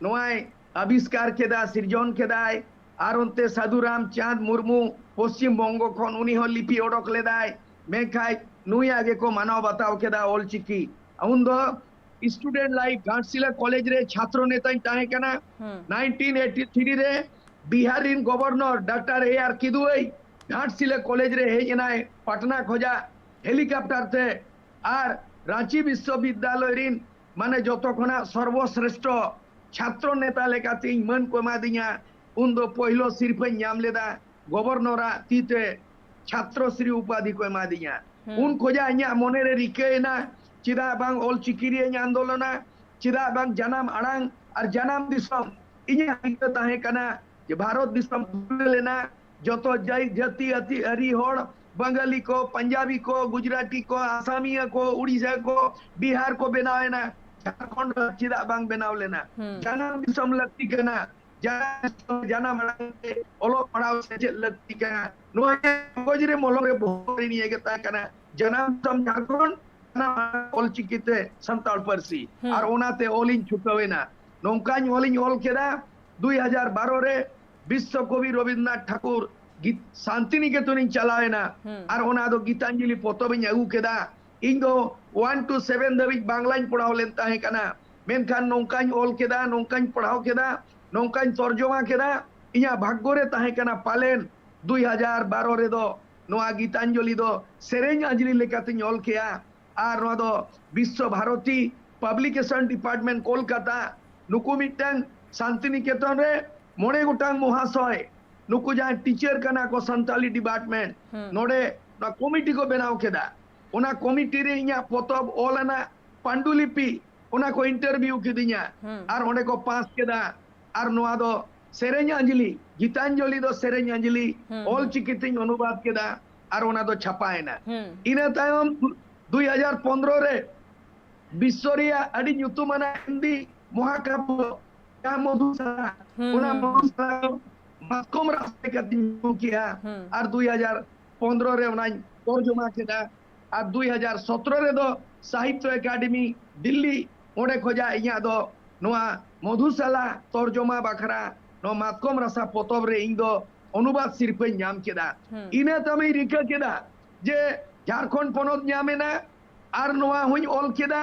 ᱱᱚᱣᱟᱭ ᱟᱵᱤᱥᱠᱟᱨ ᱠᱮᱫᱟ, ᱥᱤᱨᱡᱚᱱ ᱠᱮᱫᱟᱭ, ᱟᱨ ᱚᱱᱛᱮ ᱥᱟᱹᱫᱷᱩ ᱨᱟᱢᱪᱟᱸᱫᱽ ᱢᱩᱨᱢᱩ ᱯᱚᱥᱪᱤᱢ ᱵᱚᱝᱜᱚ ᱠᱷᱚᱱ ᱩᱱᱤ ᱦᱚᱸ ᱞᱤᱯᱤ ᱚᱰᱚᱠ ᱞᱮᱫᱟᱭ, ᱢᱮᱱᱠᱷᱟᱱ ᱱᱩᱭᱟᱜ ᱜᱮᱠᱚ ᱢᱟᱱᱟᱣ ᱵᱟᱛᱟᱣ ᱠᱮᱫᱟ ᱚᱞ ᱪᱤᱠᱤ᱾ ᱩᱱᱫᱚ ᱥᱴᱩᱰᱮᱱᱴ ᱞᱟᱭᱤᱯᱷ, ᱜᱷᱟᱴᱥᱤᱞᱟ ᱠᱚᱞᱮᱡᱽ ᱨᱮ ᱪᱷᱟᱛᱨᱚ ᱱᱮᱛᱟᱧ ᱛᱟᱦᱮᱸ ᱠᱟᱱᱟ᱾ ᱦᱩᱸ᱾ ᱱᱟᱭᱤᱱᱴᱤᱱ ᱮᱭᱤᱴᱤ ᱛᱷᱨᱤ ᱨᱮ ᱵᱤᱦᱟᱨ ᱨᱤᱱ ᱜᱚᱵᱷᱚᱨᱱᱚᱨ ᱰᱟᱠᱛᱟᱨ ᱮ ᱟᱨ ᱠᱤᱫᱩᱣᱟᱹᱭ ᱜᱷᱟᱴᱥᱤᱞᱟ ᱠᱚᱞᱮᱡᱽ ᱨᱮ ᱦᱮᱡ ᱮᱱᱟᱭ ᱯᱟᱴᱱᱟ ᱠᱷᱚᱡᱟᱜ ᱦᱮᱞᱤᱠᱟᱯᱴᱟᱨ ᱛᱮ, ᱟᱨ ᱨᱟᱸᱪᱤ ᱵᱤᱥᱥᱚᱵᱤᱫᱽᱫᱟᱞᱚᱭ ᱨᱤᱱ ᱢᱟᱱᱮ ᱡᱚᱛᱚ ᱠᱷᱚᱱᱟᱜ ᱥᱚᱨᱵᱚᱥᱨᱮᱥᱴᱷᱚ ᱪᱷᱟᱛᱨᱚ ᱱᱮᱛᱟ ᱞᱮᱠᱟᱛᱮ ᱤᱧ ᱢᱟᱹᱱ ᱠᱚ ᱮᱢᱟᱫᱤᱧᱟ᱾ ᱩᱱᱫᱚ ᱯᱳᱭᱞᱳ ᱥᱤᱨᱯᱷᱟᱹᱧ ᱧᱟᱢ ᱞᱮᱫᱟ, ᱜᱚᱵᱷᱚᱨᱱᱚᱨᱟᱜ ᱛᱤ ᱛᱮ ᱪᱷᱟᱛᱨᱚ ᱥᱨᱤ ᱩᱯᱟᱫᱷᱤ ᱠᱚ ᱮᱢᱟᱫᱤᱧᱟ᱾ ᱦᱩᱸ᱾ ᱩᱱ ᱠᱷᱚᱡᱟᱜ ᱤᱧᱟᱹᱜ ᱢᱚᱱᱮᱨᱮ ᱨᱤᱠᱟᱹᱭᱮᱱᱟ, ᱪᱮᱫᱟᱜ ᱵᱟᱝ ᱚᱞ ᱪᱤᱠᱤ ᱨᱮᱭᱟᱜ ᱤᱧ ᱟᱱᱫᱳᱞᱚᱱᱟ, ᱪᱮᱫᱟᱜ ᱵᱟᱝ ᱡᱟᱱᱟᱢ ᱟᱲᱟᱝ ᱟᱨ ᱡᱟᱱᱟᱢ ᱫᱤᱥᱚᱢ᱾ ᱤᱧᱟᱹᱜ ᱨᱤᱠᱟᱹ ᱛᱟᱦᱮᱸ ᱠᱟᱱᱟ ᱡᱮ ᱵᱷᱟᱨᱚᱛ ᱫᱤᱥᱚᱢ ᱫᱷᱩᱨᱟᱹ ᱞᱮᱱᱟ, ᱡᱚᱛᱚ ᱡᱟᱹᱭ ᱡᱟᱹᱛᱤ ᱟᱹᱛᱤ ᱟᱹᱨᱤ ᱦᱚᱲ, ᱵᱟᱝᱜᱟᱞᱤ ᱠᱚ, ᱯᱟᱧᱡᱟᱵᱤ ᱠᱚ, ᱜᱩᱡᱽᱨᱟᱴᱤ ᱠᱚ, ᱟᱥᱟᱢᱤᱭᱟᱹ ᱠᱚ, ᱩᱲᱤᱥᱥᱟ ᱠᱚ, ᱵᱤᱦᱟᱨ ᱠᱚ ᱵᱮᱱᱟᱣ ᱮᱱᱟ, ᱡᱷᱟᱲᱠᱷᱚᱸᱰ ᱪᱮᱫᱟᱜ ᱵᱟᱝ ᱵᱮᱱᱟᱣ ᱞᱮᱱᱟ? ᱦᱩᱸ᱾ ᱡᱟᱱᱟᱢ ᱫᱤᱥᱚᱢ ᱞᱟᱹᱠᱛᱤ ᱠᱟᱱᱟ, ᱡᱟᱱᱟᱢ, ᱡᱟᱱᱟᱢ ᱟᱲᱟᱝ ᱛᱮ ᱚᱞᱚᱜ ᱯᱟᱲᱦᱟᱣ ᱥᱮᱪᱮᱫ ᱞᱟᱹᱠᱛᱤ ᱠᱟᱱᱟ᱾ ᱱᱚᱣᱟ ᱠᱟᱜᱚᱡᱽ ᱨᱮ ᱢᱚᱞᱚᱝ ᱨᱮ ᱵᱚᱦᱚᱜ ᱨᱮ ᱱᱤᱭᱟᱹ ᱜᱮ ᱛᱟᱦᱮᱸ ᱠᱟᱱᱟ, ᱡᱟᱱᱟᱢ ᱫᱤᱥᱚᱢ ᱡᱷᱟᱲᱠᱷᱚᱸᱰ, ᱡᱟᱱᱟᱢ ᱟᱲᱟᱝ ᱚᱞᱪᱤᱠᱤ ᱛᱮ ᱥᱟᱱᱛᱟᱲ ᱯᱟᱹᱨᱥᱤ᱾ ᱦᱩᱸ᱾ ᱟᱨ ᱚᱱᱟᱛᱮ ᱚᱞᱤᱧ ᱪᱷᱩᱴᱟᱹᱣ ᱮᱱᱟ᱾ ᱱᱚᱝᱠᱟᱧ ᱚᱞᱤᱧ ᱚᱞ ᱠᱮᱫᱟ, ᱫᱩᱭ ᱦᱟᱡᱟᱨ ᱵᱟᱨᱚ ᱨᱮ ᱵᱤᱥᱥᱚ ᱠᱚᱵᱤ ᱨᱚᱵᱤᱱᱫᱨᱚᱱᱟᱛᱷ ᱴᱷᱟᱠᱩᱨ ᱜᱤ-, ᱥᱟᱱᱛᱤᱱᱤᱠᱮᱛᱚᱱᱤᱧ ᱪᱟᱞᱟᱣ ᱮᱱᱟ᱾ ᱦᱩᱸ᱾ ᱟᱨ ᱚᱱᱟ ᱫᱚ ᱜᱤᱛᱟᱧᱡᱚᱞᱤ ᱯᱚᱛᱚᱵᱤᱧ ᱟᱹᱜᱩ ᱠᱮᱫᱟ᱾ ᱤᱧ ᱫᱚ ᱚᱣᱟᱱ ᱴᱩ ᱥᱮᱵᱷᱮᱱ ᱫᱷᱟᱹᱵᱤᱡ ᱵᱟᱝᱞᱟᱧ ᱯᱚᱲᱦᱟᱣ ᱞᱮᱱ ᱛᱟᱦᱮᱸ ᱠᱟᱱᱟ, ᱢᱮᱱᱠᱷᱟᱱ ᱱᱚᱝᱠᱟᱧ ᱚᱞ ᱠᱮᱫᱟ, ᱱᱚᱝᱠᱟᱧ ᱯᱟᱲᱦᱟᱣ ᱠᱮᱫᱟ, ᱱᱚᱝᱠᱟᱧ ᱛᱚᱨᱡᱚᱢᱟ ᱠᱮᱫᱟ᱾ ᱤᱧᱟᱹᱜ ᱵᱷᱟᱜᱽᱜᱚ ᱨᱮ ᱛᱟᱦᱮᱸ ᱠᱟᱱᱟ ᱯᱟᱞᱮᱱ ᱫᱩᱭ ᱦᱟᱡᱟᱨ ᱵᱟᱨᱚ ᱨᱮᱫᱚ ᱱᱚᱣᱟ ᱜᱤᱛᱟᱧᱡᱚᱞᱤ ᱫᱚ ᱥᱮᱨᱮᱧ ᱟᱸᱡᱽᱞᱤ ᱞᱮᱠᱟᱛᱤᱧ ᱚᱞ ᱠᱮᱭᱟ᱾ ᱟᱨ ᱱᱚᱣᱟ ᱫᱚ ᱵᱤᱥᱥᱚ ᱵᱷᱟᱨᱚᱛᱤ ᱯᱟᱵᱽᱞᱤᱠᱮᱥᱚᱱ ᱰᱤᱯᱟᱨᱴᱢᱮᱱᱴ ᱠᱳᱞᱠᱟᱛᱟ, ᱱᱩᱠᱩ ᱢᱤᱫᱴᱟᱝ ᱥᱟᱱᱛᱤᱱᱤᱠᱮᱛᱚᱱ ᱨᱮ ᱢᱚᱬᱮ ᱜᱚᱴᱟᱝ ᱢᱚᱦᱟᱥᱚᱭ, ᱱᱩᱠᱩ ᱡᱟᱦᱟᱸᱭ ᱴᱤᱪᱟᱨ ᱠᱟᱱᱟ ᱠᱚ ᱥᱟᱱᱛᱟᱞᱤ ᱰᱤᱯᱟᱨᱴᱢᱮᱱᱴ, ᱦᱩᱸ᱾ ᱱᱚᱰᱮ ᱱᱚᱣᱟ ᱠᱚᱢᱤᱴᱤ ᱠᱚ ᱵᱮᱱᱟᱣ ᱠᱮᱫᱟ᱾ ᱚᱱᱟ ᱠᱚᱢᱤᱴᱤ ᱨᱮ ᱤᱧᱟᱹᱜ ᱯᱚᱛᱚᱵ ᱚᱞ ᱟᱱᱟᱜ ᱯᱟᱱᱰᱩᱞᱤᱯᱤ, ᱚᱱᱟ ᱠᱚ ᱤᱱᱴᱟᱨᱵᱷᱤᱭᱩ ᱠᱤᱫᱤᱧᱟ᱾ ᱟᱨ ᱚᱸᱰᱮ ᱠᱚ ᱯᱟᱥ ᱠᱮᱫᱟ᱾ ᱟᱨ ᱱᱚᱣᱟ ᱫᱚ ᱥᱮᱨᱮᱧ ᱟᱸᱡᱽᱞᱤ, ᱜᱤᱛᱟᱧᱡᱚᱞᱤ ᱫᱚ ᱥᱮᱨᱮᱧ ᱟᱸᱡᱽᱞᱤ ᱚᱞ ᱪᱤᱠᱤ ᱛᱤᱧ ᱚᱱᱩᱵᱟᱫ ᱠᱮᱫᱟ᱾ ᱟᱨ ᱚᱱᱟ ᱫᱚ ᱪᱷᱟᱯᱟᱭᱮᱱᱟ᱾ ᱤᱱᱟᱹ ᱛᱟᱭᱚᱢ ᱫᱩ ᱦᱟᱡᱟᱨ ᱯᱚᱱᱨᱚ ᱨᱮ ᱵᱤᱥᱥᱚ ᱨᱮᱭᱟᱜ ᱟᱹᱰᱤ ᱧᱩᱛᱩᱢᱟᱱᱟᱜ ᱦᱤᱱᱫᱤ ᱢᱚᱦᱟᱠᱟᱵᱽᱭᱚ ᱡᱟᱦᱟᱸ ᱢᱚᱫᱷᱩᱥᱟᱞᱟ, ᱚᱱᱟ ᱢᱚᱫᱷᱩᱥᱟᱞᱟ ᱫᱚ ᱢᱟᱛᱠᱚᱢ ᱨᱟᱥᱟ ᱞᱮᱠᱟᱛᱤᱧ ᱧᱩ ᱠᱮᱜᱼᱟ᱾ ᱟᱨ ᱫᱩ ᱦᱟᱡᱟᱨ ᱯᱚᱱᱨᱚ ᱨᱮ ᱚᱱᱟᱧ ᱛᱚᱨᱡᱚᱢᱟ ᱠᱮᱫᱟ᱾ ᱟᱨ ᱫᱩ ᱦᱟᱡᱟᱨ ᱥᱚᱛᱨᱚ ᱨᱮᱫᱚ ᱥᱟᱦᱤᱛᱛᱚ ᱮᱠᱟᱰᱮᱢᱤ ᱫᱤᱞᱞᱤ, ᱚᱸᱰᱮ ᱠᱷᱚᱡᱟᱜ ᱤᱧᱟᱹᱜ ᱫᱚ ᱱᱚᱣᱟ ᱢᱚᱫᱷᱩᱥᱟᱞᱟ ᱛᱚᱨᱡᱚᱢᱟ ᱵᱟᱠᱷᱨᱟ ᱱᱚᱣᱟ ᱢᱟᱛᱠᱚᱢ ᱨᱟᱥᱟ ᱯᱚᱛᱚᱵ ᱨᱮ ᱤᱧ ᱫᱚ ᱚᱱᱩᱵᱟᱫ ᱥᱤᱨᱯᱟᱹᱧ ᱧᱟᱢ ᱠᱮᱫᱟ᱾ ᱤᱱᱟᱹ ᱛᱟᱭᱚᱢᱤᱧ ᱨᱤᱠᱟᱹ ᱠᱮᱫᱟ ᱡᱮ ᱡᱷᱟᱲᱠᱷᱚᱸᱰ ᱯᱚᱱᱚᱛ ᱧᱟᱢ ᱮᱱᱟ, ᱟᱨ ᱱᱚᱣᱟ ᱦᱚᱸᱧ ᱚᱞ ᱠᱮᱫᱟ,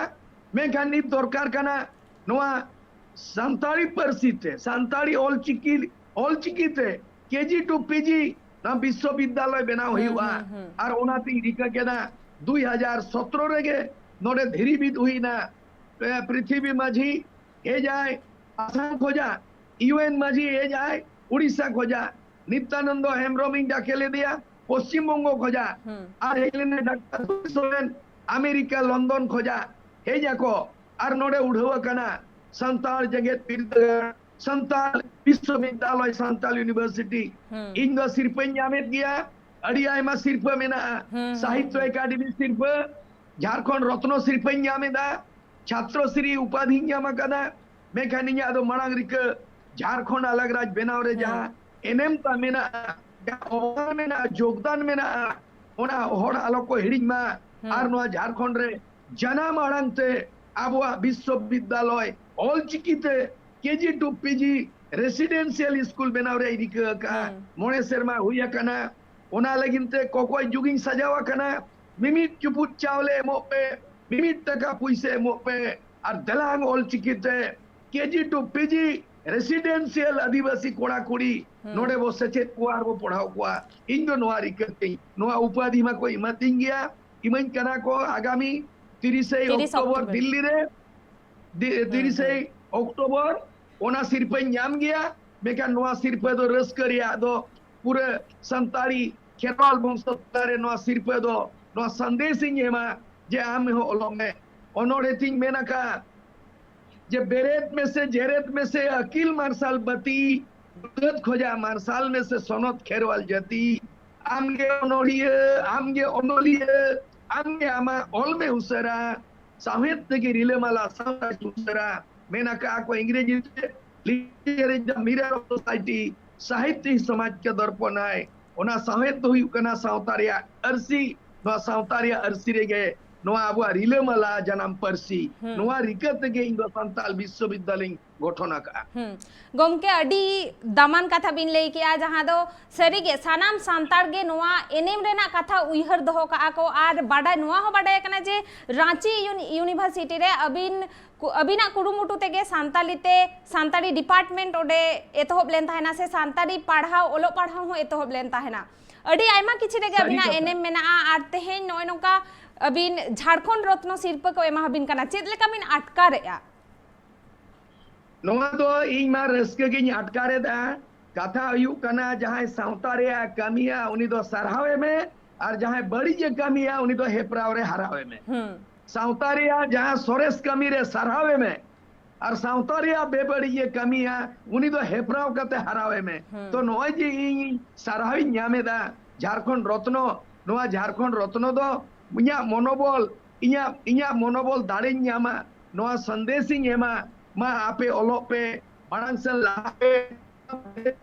ᱢᱮᱱᱠᱷᱟᱱ ᱱᱤᱛ ᱫᱚᱨᱠᱟᱨ ᱠᱟᱱᱟ ᱱᱚᱣᱟ ᱥᱟᱱᱛᱟᱲᱤ ᱯᱟᱹᱨᱥᱤ ᱛᱮ, ᱥᱟᱱᱛᱟᱲᱤ ᱚᱞᱪᱤᱠᱤ, ᱚᱞᱪᱤᱠᱤ ᱛᱮ ᱠᱮᱡᱤ ᱴᱩ ᱯᱤᱡᱤ ᱱᱚᱣᱟ ᱵᱤᱥᱥᱚᱵᱤᱫᱽᱫᱟᱞᱚᱭ ᱵᱮᱱᱟᱣ ᱦᱩᱭᱩᱜᱼᱟ᱾ ᱟᱨ ᱚᱱᱟᱛᱤᱧ ᱨᱤᱠᱟᱹ ᱠᱮᱫᱟ, ᱫᱩᱭ ᱦᱟᱡᱟᱨ ᱥᱚᱛᱨᱚ ᱨᱮᱜᱮ ᱱᱚᱰᱮ ᱫᱷᱤᱨᱤ ᱵᱤᱫ ᱦᱩᱭᱱᱟ᱾ ᱮ, ᱯᱨᱤᱛᱷᱤᱵᱤ ᱢᱟᱹᱡᱷᱤ ᱦᱮᱡ ᱟᱭ ᱟᱥᱟᱢ ᱠᱷᱚᱡᱟᱜ, ᱤᱭᱩ ᱮᱱ ᱢᱟᱹᱡᱷᱤ ᱦᱮᱡ ᱟᱭ ᱩᱲᱤᱥᱥᱟ ᱠᱷᱚᱡᱟᱜ, ᱱᱤᱛᱭᱟᱱᱚᱱᱫᱚ ᱦᱮᱢᱵᱨᱚᱢ ᱤᱧ ᱰᱟᱠᱮ ᱞᱮᱫᱮᱭᱟ ᱯᱚᱥᱪᱤᱢ ᱵᱚᱝᱜᱚ ᱠᱷᱚᱡᱟᱜ, ᱟᱨ ᱦᱮᱡ ᱞᱮᱱᱟ ᱰᱟᱠᱛᱟᱨ ᱥᱚᱨᱮᱱ ᱟᱢᱮᱨᱤᱠᱟ ᱞᱚᱱᱰᱚᱱ ᱠᱷᱚᱡᱟᱜ᱾ ᱦᱮᱡ ᱟᱠᱚ ᱟᱨ ᱱᱚᱰᱮ ᱩᱰᱷᱟᱹᱣ ᱟᱠᱟᱱᱟ ᱥᱟᱱᱛᱟᱲ ᱡᱮᱜᱮᱛ ᱵᱤᱨᱫᱟᱹᱜᱟᱲ, ᱥᱟᱱᱛᱟᱲ ᱵᱤᱥᱥᱚᱵᱤᱫᱽᱫᱟᱞᱚᱭ, ᱥᱟᱱᱛᱟᱲ ᱤᱭᱩᱱᱤᱵᱷᱟᱨᱥᱤᱴᱤ᱾ ᱤᱧ ᱫᱚ ᱥᱤᱨᱯᱟᱹᱧ ᱧᱟᱢᱮᱫ ᱜᱮᱭᱟ, ᱟᱹᱰᱤ ᱟᱭᱢᱟ ᱥᱤᱨᱯᱟᱹ ᱢᱮᱱᱟᱜᱼᱟ᱾ ᱥᱟᱦᱤᱛᱛᱚ ᱮᱠᱟᱰᱮᱢᱤ ᱥᱤᱨᱯᱟᱹ, ᱡᱷᱟᱲᱠᱷᱚᱸᱰ ᱨᱚᱛᱱᱚ ᱥᱤᱨᱯᱟᱹᱧ ᱧᱟᱢ ᱮᱫᱟ, ᱪᱷᱟᱛᱨᱚ ᱥᱨᱤ ᱩᱯᱟᱫᱷᱤᱧ ᱧᱟᱢ ᱟᱠᱟᱫᱟ᱾ ᱢᱮᱱᱠᱷᱟᱱ ᱤᱧᱟᱹᱜ ᱫᱚ ᱢᱟᱲᱟᱝ ᱨᱤᱠᱟᱹ ᱡᱷᱟᱲᱠᱷᱚᱸᱰ ᱟᱞᱟᱜᱽ ᱨᱟᱡᱽ ᱵᱮᱱᱟᱣ ᱨᱮ ᱡᱟᱦᱟᱸ ᱮᱱᱮᱢ ᱛᱟᱢ ᱢᱮᱱᱟᱜᱼᱟ, ᱡᱟᱦᱟᱸ ᱚᱵᱚᱫᱟᱱ ᱢᱮᱱᱟᱜᱼᱟ, ᱡᱳᱜᱽᱫᱟᱱ ᱢᱮᱱᱟᱜᱼᱟ, ᱚᱱᱟ ᱦᱚᱲ ᱟᱞᱚ ᱠᱚ ᱦᱤᱲᱤᱧ ᱢᱟ᱾ ᱟᱨ ᱱᱚᱣᱟ ᱡᱷᱟᱲᱠᱷᱚᱸᱰ ᱨᱮ ᱡᱟᱱᱟᱢ ᱟᱲᱟᱝ ᱛᱮ ᱟᱵᱚᱣᱟᱜ ᱵᱤᱥᱥᱚᱵᱤᱫᱽᱫᱟᱞᱚᱭ ᱚᱞᱪᱤᱠᱤ ᱛᱮ ᱠᱮᱡᱤ ᱴᱩ ᱯᱤᱡᱤ ᱨᱮᱥᱤᱰᱮᱱᱥᱤᱭᱟᱞ ᱥᱠᱩᱞ ᱵᱮᱱᱟᱣ ᱨᱮᱭᱟᱜ ᱤᱧ ᱨᱤᱠᱟᱹ ᱟᱠᱟᱫᱼᱟ᱾ ᱢᱚᱬᱮ ᱥᱮᱨᱢᱟ ᱦᱩᱭ ᱟᱠᱟᱱᱟ᱾ ᱚᱱᱟ ᱞᱟᱹᱜᱤᱫ ᱛᱮ ᱠᱚᱠᱚᱭ ᱡᱩᱜᱤᱧ ᱥᱟᱡᱟᱣ ᱟᱠᱟᱱᱟ, ᱢᱤᱢᱤᱫ ᱪᱩᱯᱩᱫ ᱪᱟᱣᱞᱮ ᱮᱢᱚᱜ ᱯᱮ, ᱢᱤᱢᱤᱫ ᱴᱟᱠᱟ ᱯᱩᱭᱥᱟᱹ ᱮᱢᱚᱜ ᱯᱮ, ᱟᱨ ᱫᱮᱞᱟᱝ ᱚᱞᱪᱤᱠᱤ ᱛᱮ ᱠᱮᱡᱤ ᱴᱩ ᱯᱤᱡᱤ ᱨᱮᱥᱤᱰᱮᱱᱥᱤᱭᱟᱞ ᱟᱹᱫᱤᱵᱟᱹᱥᱤ ᱠᱚᱲᱟ ᱠᱩᱲᱤ ᱱᱚᱰᱮ ᱵᱚ ᱥᱮᱪᱮᱫ ᱠᱚᱣᱟ ᱟᱨ ᱵᱚ ᱯᱟᱲᱦᱟᱣ ᱠᱚᱣᱟ᱾ ᱤᱧ ᱫᱚ ᱱᱚᱣᱟ ᱨᱤᱠᱟᱹ ᱛᱤᱧ, ᱱᱚᱣᱟ ᱩᱯᱟᱫᱷᱤ ᱢᱟᱠᱚ ᱮᱢᱟᱛᱤᱧ ᱜᱮᱭᱟ, ᱤᱢᱟᱹᱧ ᱠᱟᱱᱟ ᱠᱚ ᱟᱜᱟᱢᱤ ᱛᱤᱨᱤᱥᱮ ᱛᱤᱨᱤᱥ ᱚᱠᱴᱳᱵᱚᱨ ᱚᱠᱴᱳᱵᱚᱨ᱾ ᱫᱤᱞᱞᱤ ᱨᱮ, ᱫᱤ-, ᱛᱤᱨᱤᱥᱮ ᱚᱠᱴᱳᱵᱚᱨ ᱚᱱᱟ ᱥᱤᱨᱯᱟᱹᱧ ᱧᱟᱢ ᱜᱮᱭᱟ᱾ ᱢᱮᱱᱠᱷᱟᱱ ᱱᱚᱣᱟ ᱥᱤᱨᱯᱟᱹ ᱫᱚ ᱨᱟᱹᱥᱠᱟᱹ ᱨᱮᱭᱟᱜ ᱫᱚ ᱯᱩᱨᱟᱹ ᱥᱟᱱᱛᱟᱲᱤ ᱠᱷᱮᱨᱣᱟᱞ ᱵᱚᱝᱥᱚ ᱛᱟᱞᱟᱨᱮ ᱱᱚᱣᱟ ᱥᱤᱨᱯᱟᱹ ᱫᱚ, ᱱᱚᱣᱟ ᱥᱟᱸᱫᱮᱥ ᱤᱧ ᱮᱢᱟ ᱡᱮ ᱟᱢ ᱦᱚᱸ ᱚᱞᱚᱜ ᱢᱮ᱾ ᱚᱱᱚᱬᱦᱮ ᱛᱤᱧ ᱢᱮᱱ ᱟᱠᱟᱫ ᱡᱮ ᱵᱮᱨᱮᱫ ᱢᱮᱥᱮ, ᱡᱮᱨᱮᱫ ᱢᱮᱥᱮ, ᱟᱹᱠᱤᱞ ᱢᱟᱨᱥᱟᱞ ᱵᱟᱹᱛᱤ, ᱵᱟᱹᱫᱽ ᱠᱷᱚᱡᱟ ᱢᱟᱨᱥᱟᱞ ᱢᱮᱥᱮ ᱥᱚᱱᱚᱛ ᱠᱷᱮᱨᱣᱟᱞ ᱡᱟᱹᱛᱤ᱾ ᱟᱢᱜᱮ ᱚᱱᱚᱲᱦᱤᱭᱟᱹ, ᱟᱢᱜᱮ ᱚᱱᱚᱞᱤᱭᱟᱹ, ᱟᱢᱜᱮ ᱟᱢᱟᱜ ᱚᱞ ᱢᱮ ᱩᱥᱟᱹᱨᱟ, ᱥᱟᱶᱦᱮᱫ ᱛᱮᱜᱮ ᱨᱤᱞᱟᱹᱢᱟᱞᱟ ᱥᱟᱶᱛᱟ ᱩᱥᱟᱹᱨᱟ᱾ ᱢᱮᱱ ᱟᱠᱟᱫᱼᱟ ᱠᱚ ᱤᱝᱨᱮᱡᱤ ᱛᱮ, literature is the mirror of society, Sahitya ᱦᱤ ᱥᱚᱢᱟᱡᱽ ᱠᱟ ᱫᱚᱨᱯᱚᱱ ᱦᱟᱭ᱾ ᱚᱱᱟ ᱥᱟᱶᱦᱮᱫ ᱫᱚ ᱦᱩᱭᱩᱜ ᱠᱟᱱᱟ ᱥᱟᱶᱛᱟ ᱨᱮᱭᱟᱜ ᱟᱹᱨᱥᱤ᱾ ᱱᱚᱣᱟ ᱥᱟᱶᱛᱟ ᱨᱮᱭᱟᱜ ᱟᱹᱨᱥᱤ ᱨᱮᱜᱮ ᱱᱚᱣᱟ ᱟᱵᱚᱣᱟᱜ ᱨᱤᱞᱟᱹᱢᱟᱞᱟ ᱡᱟᱱᱟᱢ ᱯᱟᱹᱨᱥᱤ᱾ ᱦᱩᱸ᱾ ᱱᱚᱣᱟ ᱨᱤᱠᱟᱹ ᱛᱮᱜᱮ ᱤᱧ ᱫᱚ ᱥᱟᱱᱛᱟᱲ ᱵᱤᱥᱥᱚᱵᱤᱫᱽᱫᱟᱞᱚᱭ ᱤᱧ ᱜᱚᱴᱷᱚᱱ ᱟᱠᱟᱫᱼᱟ᱾ ᱦᱩᱸ᱾ ᱜᱚᱢᱠᱮ, ᱟᱹᱰᱤ ᱫᱟᱢᱟᱱ ᱠᱟᱛᱷᱟ ᱵᱤᱱ ᱞᱟᱹᱭ ᱠᱮᱜᱼᱟ, ᱡᱟᱦᱟᱸ ᱫᱚ ᱥᱟᱹᱨᱤᱜᱮ ᱥᱟᱱᱟᱢ ᱥᱟᱱᱛᱟᱲ ᱜᱮ ᱱᱚᱣᱟ ᱮᱱᱮᱢ ᱨᱮᱱᱟᱜ ᱠᱟᱛᱷᱟ ᱩᱭᱦᱟᱹᱨ ᱫᱚᱦᱚ ᱠᱟᱜᱼᱟ ᱠᱚ᱾ ᱟᱨ ᱵᱟᱰᱟᱭ, ᱱᱚᱣᱟ ᱦᱚᱸ ᱵᱟᱰᱟᱭ ᱠᱟᱱᱟ ᱡᱮ ᱨᱟᱸᱪᱤ ᱤᱭᱩᱱ-, ᱤᱭᱩᱱᱤᱵᱷᱟᱨᱥᱤᱴᱤ ᱨᱮ ᱟᱹᱵᱤᱱ ᱠᱩ-, ᱟᱹᱵᱤᱱᱟᱜ ᱠᱩᱨᱩᱢᱩᱴᱩ ᱛᱮᱜᱮ ᱥᱟᱱᱛᱟᱞᱤ ᱛᱮ, ᱥᱟᱱᱛᱟᱲᱤ ᱰᱤᱯᱟᱨᱴᱢᱮᱱᱴ ᱚᱸᱰᱮ ᱮᱛᱚᱦᱚᱵ ᱞᱮᱱ ᱛᱟᱦᱮᱱᱟ, ᱥᱮ ᱥᱟᱱᱛᱟᱲᱤ ᱯᱟᱲᱦᱟᱣ, ᱚᱞᱚᱜ ᱯᱟᱲᱦᱟᱣ ᱦᱚᱸ ᱮᱛᱚᱦᱚᱵ ᱞᱮᱱ ᱛᱟᱦᱮᱱᱟ᱾ ᱟᱹᱰᱤ ᱟᱭᱢᱟ ᱠᱤᱪᱷᱩ ᱨᱮᱜᱮ ᱥᱟᱹᱨᱤ ᱟᱹᱵᱤᱱᱟᱜ ᱠᱟᱛᱷᱟ᱾ ᱮᱱᱮᱢ ᱢᱮᱱᱟᱜᱼᱟ᱾ ᱟᱨ ᱛᱮᱦᱮᱧ ᱱᱚᱜᱼᱚᱭ ᱱᱚᱝᱠᱟ ᱟᱹᱵᱤᱱ ᱡᱷᱟᱲᱠᱷᱚᱸᱰ ᱨᱚᱛᱱᱚ ᱥᱤᱨᱯᱟᱹ ᱠᱚ ᱮᱢᱟ ᱟᱹᱵᱤᱱ ᱠᱟᱱᱟ, ᱪᱮᱫ ᱞᱮᱠᱟ ᱵᱤᱱ ᱟᱴᱠᱟᱨᱮᱜᱼᱟ? ᱱᱚᱣᱟ ᱫᱚ ᱤᱧ ᱢᱟ ᱨᱟᱹᱥᱠᱟᱹ ᱜᱤᱧ ᱟᱴᱠᱟᱨᱮᱫᱟ᱾ ᱠᱟᱛᱷᱟ ᱦᱩᱭᱩᱜ ᱠᱟᱱᱟ, ᱡᱟᱦᱟᱸᱭ ᱥᱟᱶᱛᱟ ᱨᱮᱭᱟᱜ ᱠᱟᱹᱢᱤᱭᱟ, ᱩᱱᱤ ᱫᱚ ᱥᱟᱨᱦᱟᱣ ᱮᱢᱮ, ᱟᱨ ᱡᱟᱦᱟᱸᱭ ᱵᱟᱹᱲᱤᱡ ᱮ ᱠᱟᱹᱢᱤᱭᱟ, ᱩᱱᱤ ᱫᱚ ᱦᱮᱯᱨᱟᱣ ᱨᱮ ᱦᱟᱨᱟᱣ ᱮᱢᱮ᱾ ᱦᱩᱸ᱾ ᱥᱟᱶᱛᱟ ᱨᱮᱭᱟᱜ ᱡᱟᱦᱟᱸ ᱥᱚᱨᱮᱥ ᱠᱟᱹᱢᱤ ᱨᱮ ᱥᱟᱨᱦᱟᱣ ᱮᱢᱮ, ᱟᱨ ᱥᱟᱶᱛᱟ ᱨᱮᱭᱟᱜ ᱵᱮᱵᱟᱹᱲᱤᱡ ᱮ ᱠᱟᱹᱢᱤᱭᱟ, ᱩᱱᱤ ᱫᱚ ᱦᱮᱯᱨᱟᱣ ᱠᱟᱛᱮ ᱦᱟᱨᱟᱣ ᱮᱢᱮ᱾ ᱦᱩᱸ᱾ ᱛᱚ, ᱱᱚᱜᱼᱚᱭ ᱡᱮ ᱤᱧ ᱥᱟᱨᱦᱟᱣ ᱤᱧ ᱧᱟᱢ ᱮᱫᱟ ᱡᱷᱟᱲᱠᱷᱚᱸᱰ ᱨᱚᱛᱱᱚ, ᱱᱚᱣᱟ ᱡᱷᱟᱲᱠᱷᱚᱸᱰ ᱨᱚᱛᱱᱚ ᱫᱚ ᱤᱧᱟᱹᱜ ᱢᱚᱱᱳᱵᱚᱞ, ᱤᱧᱟᱹᱜ, ᱤᱧᱟᱹᱜ ᱢᱚᱱᱳᱵᱚᱞ ᱫᱟᱲᱮᱧ ᱧᱟᱢᱟ, ᱱᱚᱣᱟ ᱥᱟᱸᱫᱮᱥ ᱤᱧ ᱮᱢᱟ, ᱢᱟ ᱟᱯᱮ ᱚᱞᱚᱜ ᱯᱮ, ᱢᱟᱲᱟᱝ ᱥᱮᱫ ᱞᱟᱦᱟ ᱯᱮ,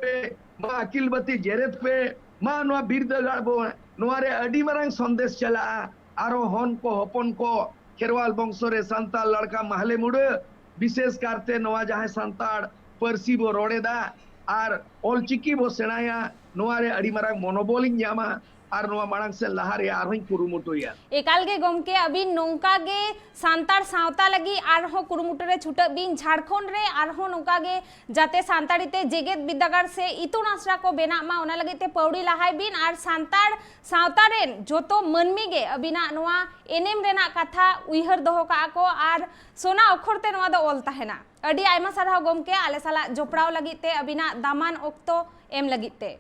ᱯᱮ, ᱢᱟ ᱟᱹᱠᱤᱞ ᱵᱟᱹᱛᱤ ᱡᱮᱨᱮᱫ ᱯᱮ, ᱢᱟ ᱱᱚᱣᱟ ᱵᱤᱨᱫᱟᱹᱜᱟᱲ ᱵᱚ, ᱱᱚᱣᱟ ᱨᱮ ᱟᱹᱰᱤ ᱢᱟᱨᱟᱝ ᱥᱚᱱᱫᱮᱥ ᱪᱟᱞᱟᱜᱼᱟ᱾ ᱟᱨᱚ ᱦᱚᱱ ᱠᱚ, ᱦᱚᱯᱚᱱ ᱠᱚ, ᱠᱷᱮᱨᱣᱟᱞ ᱵᱚᱝᱥᱚ ᱨᱮ ᱥᱟᱱᱛᱟᱲ ᱞᱟᱲᱠᱟ ᱢᱟᱦᱞᱮ ᱢᱩᱰᱟᱹ, ᱵᱤᱥᱮᱥ ᱠᱟᱨᱛᱮ ᱱᱚᱣᱟ ᱡᱟᱦᱟᱸᱭ ᱥᱟᱱᱛᱟᱲ ᱯᱟᱹᱨᱥᱤ ᱵᱚ ᱨᱚᱲ ᱮᱫᱟ ᱟᱨ ᱚᱞᱪᱤᱠᱤ ᱵᱚ ᱥᱮᱬᱟᱭᱟ, ᱱᱚᱣᱟ ᱨᱮ ᱟᱹᱰᱤ ᱢᱟᱨᱟᱝ ᱢᱚᱱᱳᱵᱚᱞᱤᱧ ᱧᱟᱢᱟ ᱟᱨ ᱱᱚᱣᱟ ᱢᱟᱲᱟᱝ ᱥᱮᱫ ᱞᱟᱦᱟ ᱨᱮᱭᱟᱜ ᱟᱨᱦᱚᱸᱧ ᱠᱩᱨᱩᱢᱩᱴᱩᱭᱟ᱾ ᱮᱠᱟᱞ ᱜᱮ ᱜᱚᱢᱠᱮ, ᱟᱹᱵᱤᱱ ᱱᱚᱝᱠᱟ ᱜᱮ ᱥᱟᱱᱛᱟᱲ ᱥᱟᱶᱛᱟ ᱞᱟᱹᱜᱤᱫ ᱟᱨᱦᱚᱸ ᱠᱩᱨᱩᱢᱩᱴᱩ ᱨᱮ ᱪᱷᱩᱴᱟᱹᱜ ᱵᱤᱱ᱾ ᱡᱷᱟᱲᱠᱷᱚᱸᱰ ᱨᱮ ᱟᱨᱦᱚᱸ ᱱᱚᱝᱠᱟ ᱜᱮ ᱡᱟᱛᱮ ᱥᱟᱱᱛᱟᱲᱤ ᱛᱮ ᱡᱮᱜᱮᱛ ᱵᱤᱨᱫᱟᱹᱜᱟᱲ ᱥᱮ ᱤᱛᱩᱱ ᱟᱥᱲᱟ ᱠᱚ ᱵᱮᱱᱟᱜ ᱢᱟ, ᱚᱱᱟ ᱞᱟᱹᱜᱤᱫ ᱛᱮ ᱯᱟᱹᱣᱲᱤ ᱞᱟᱦᱟᱭ ᱵᱤᱱ᱾ ᱟᱨ ᱥᱟᱱᱛᱟᱲ ᱥᱟᱶᱛᱟ ᱨᱮᱱ ᱡᱚᱛᱚ ᱢᱟᱹᱱᱢᱤ ᱜᱮ ᱟᱹᱵᱤᱱᱟᱜ ᱱᱚᱣᱟ ᱮᱱᱮᱢ ᱨᱮᱱᱟᱜ ᱠᱟᱛᱷᱟ ᱩᱭᱦᱟᱹᱨ ᱫᱚᱦᱚ ᱠᱟᱜᱼᱟ ᱠᱚ ᱟᱨ ᱥᱚᱱᱟ ᱚᱠᱷᱚᱨ ᱛᱮ ᱱᱚᱣᱟ ᱫᱚ ᱚᱞ ᱛᱟᱦᱮᱱᱟ᱾ ᱟᱹᱰᱤ ᱟᱭᱢᱟ ᱥᱟᱨᱦᱟᱣ ᱜᱚᱢᱠᱮ, ᱟᱞᱮ ᱥᱟᱞᱟᱜ ᱡᱚᱯᱲᱟᱣ ᱞᱟᱹᱜᱤᱫ ᱛᱮ, ᱟᱹᱵᱤᱱᱟᱜ ᱫᱟᱢᱟᱱ ᱚᱠᱛᱚ ᱮᱢ ᱞᱟᱹᱜᱤᱫ ᱛᱮ᱾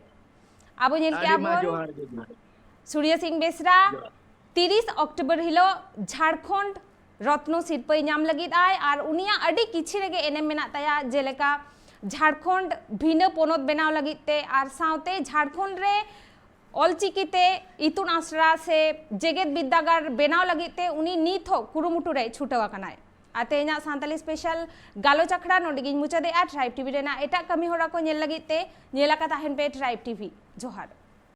ᱟᱵᱚ ᱧᱮᱞ ᱠᱮᱜᱼᱟ ᱵᱚᱱ ᱥᱩᱨᱭᱚ ᱥᱤᱝ ᱵᱮᱥᱨᱟ ᱛᱤᱨᱤᱥ ᱚᱠᱴᱳᱵᱚᱨ ᱦᱤᱞᱳᱜ ᱡᱷᱟᱲᱠᱷᱚᱸᱰ ᱨᱚᱛᱱᱚ ᱥᱤᱨᱯᱟᱹᱭ ᱧᱟᱢ ᱞᱟᱹᱜᱤᱫ ᱟᱭ, ᱟᱨ ᱩᱱᱤᱭᱟᱜ ᱟᱹᱰᱤ ᱠᱤᱪᱷᱤ ᱨᱮᱜᱮ ᱮᱱᱮᱢ ᱢᱮᱱᱟᱜ ᱛᱟᱭᱟ, ᱡᱮᱞᱮᱠᱟ ᱡᱷᱟᱲᱠᱷᱚᱸᱰ ᱵᱷᱤᱱᱟᱹ ᱯᱚᱱᱚᱛ ᱵᱮᱱᱟᱣ ᱞᱟᱹᱜᱤᱫ ᱛᱮ ᱟᱨ ᱥᱟᱶᱛᱮ ᱡᱷᱟᱲᱠᱷᱚᱸᱰ ᱨᱮ ᱚᱞᱪᱤᱠᱤ ᱛᱮ ᱤᱛᱩᱱ ᱟᱥᱲᱟ ᱥᱮ ᱡᱮᱜᱮᱛ ᱵᱤᱨᱫᱟᱹᱜᱟᱲ ᱵᱮᱱᱟᱣ ᱞᱟᱹᱜᱤᱫ ᱛᱮ ᱩᱱᱤ ᱱᱤᱛ ᱦᱚᱸ ᱠᱩᱨᱩᱢᱩᱴᱩ ᱨᱮ ᱪᱷᱩᱴᱟᱹᱣ ᱟᱠᱟᱱᱟᱭ᱾ ᱟᱨ ᱛᱮᱦᱮᱧᱟᱜ ᱥᱟᱱᱛᱟᱞᱤ ᱥᱯᱮᱥᱟᱞ ᱜᱟᱞᱚᱪ ᱟᱠᱷᱲᱟ ᱱᱚᱰᱮ ᱜᱤᱧ ᱢᱩᱪᱟᱹᱫᱮᱜᱼᱟ᱾ ᱴᱨᱟᱭᱤᱵᱽ ᱴᱤᱵᱷᱤ ᱨᱮᱱᱟᱜ ᱮᱴᱟᱜ ᱠᱟᱹᱢᱤ ᱦᱚᱨᱟ ᱠᱚ ᱧᱮᱞ ᱞᱟᱹᱜᱤᱫ ᱛᱮ ᱧᱮᱞ ᱟᱠᱟ ᱛᱟᱦᱮᱱ ᱯᱮ ᱴᱨᱟᱭᱤᱵᱽ ᱴᱤᱵᱷᱤ᱾ ᱡᱚᱦᱟᱨ᱾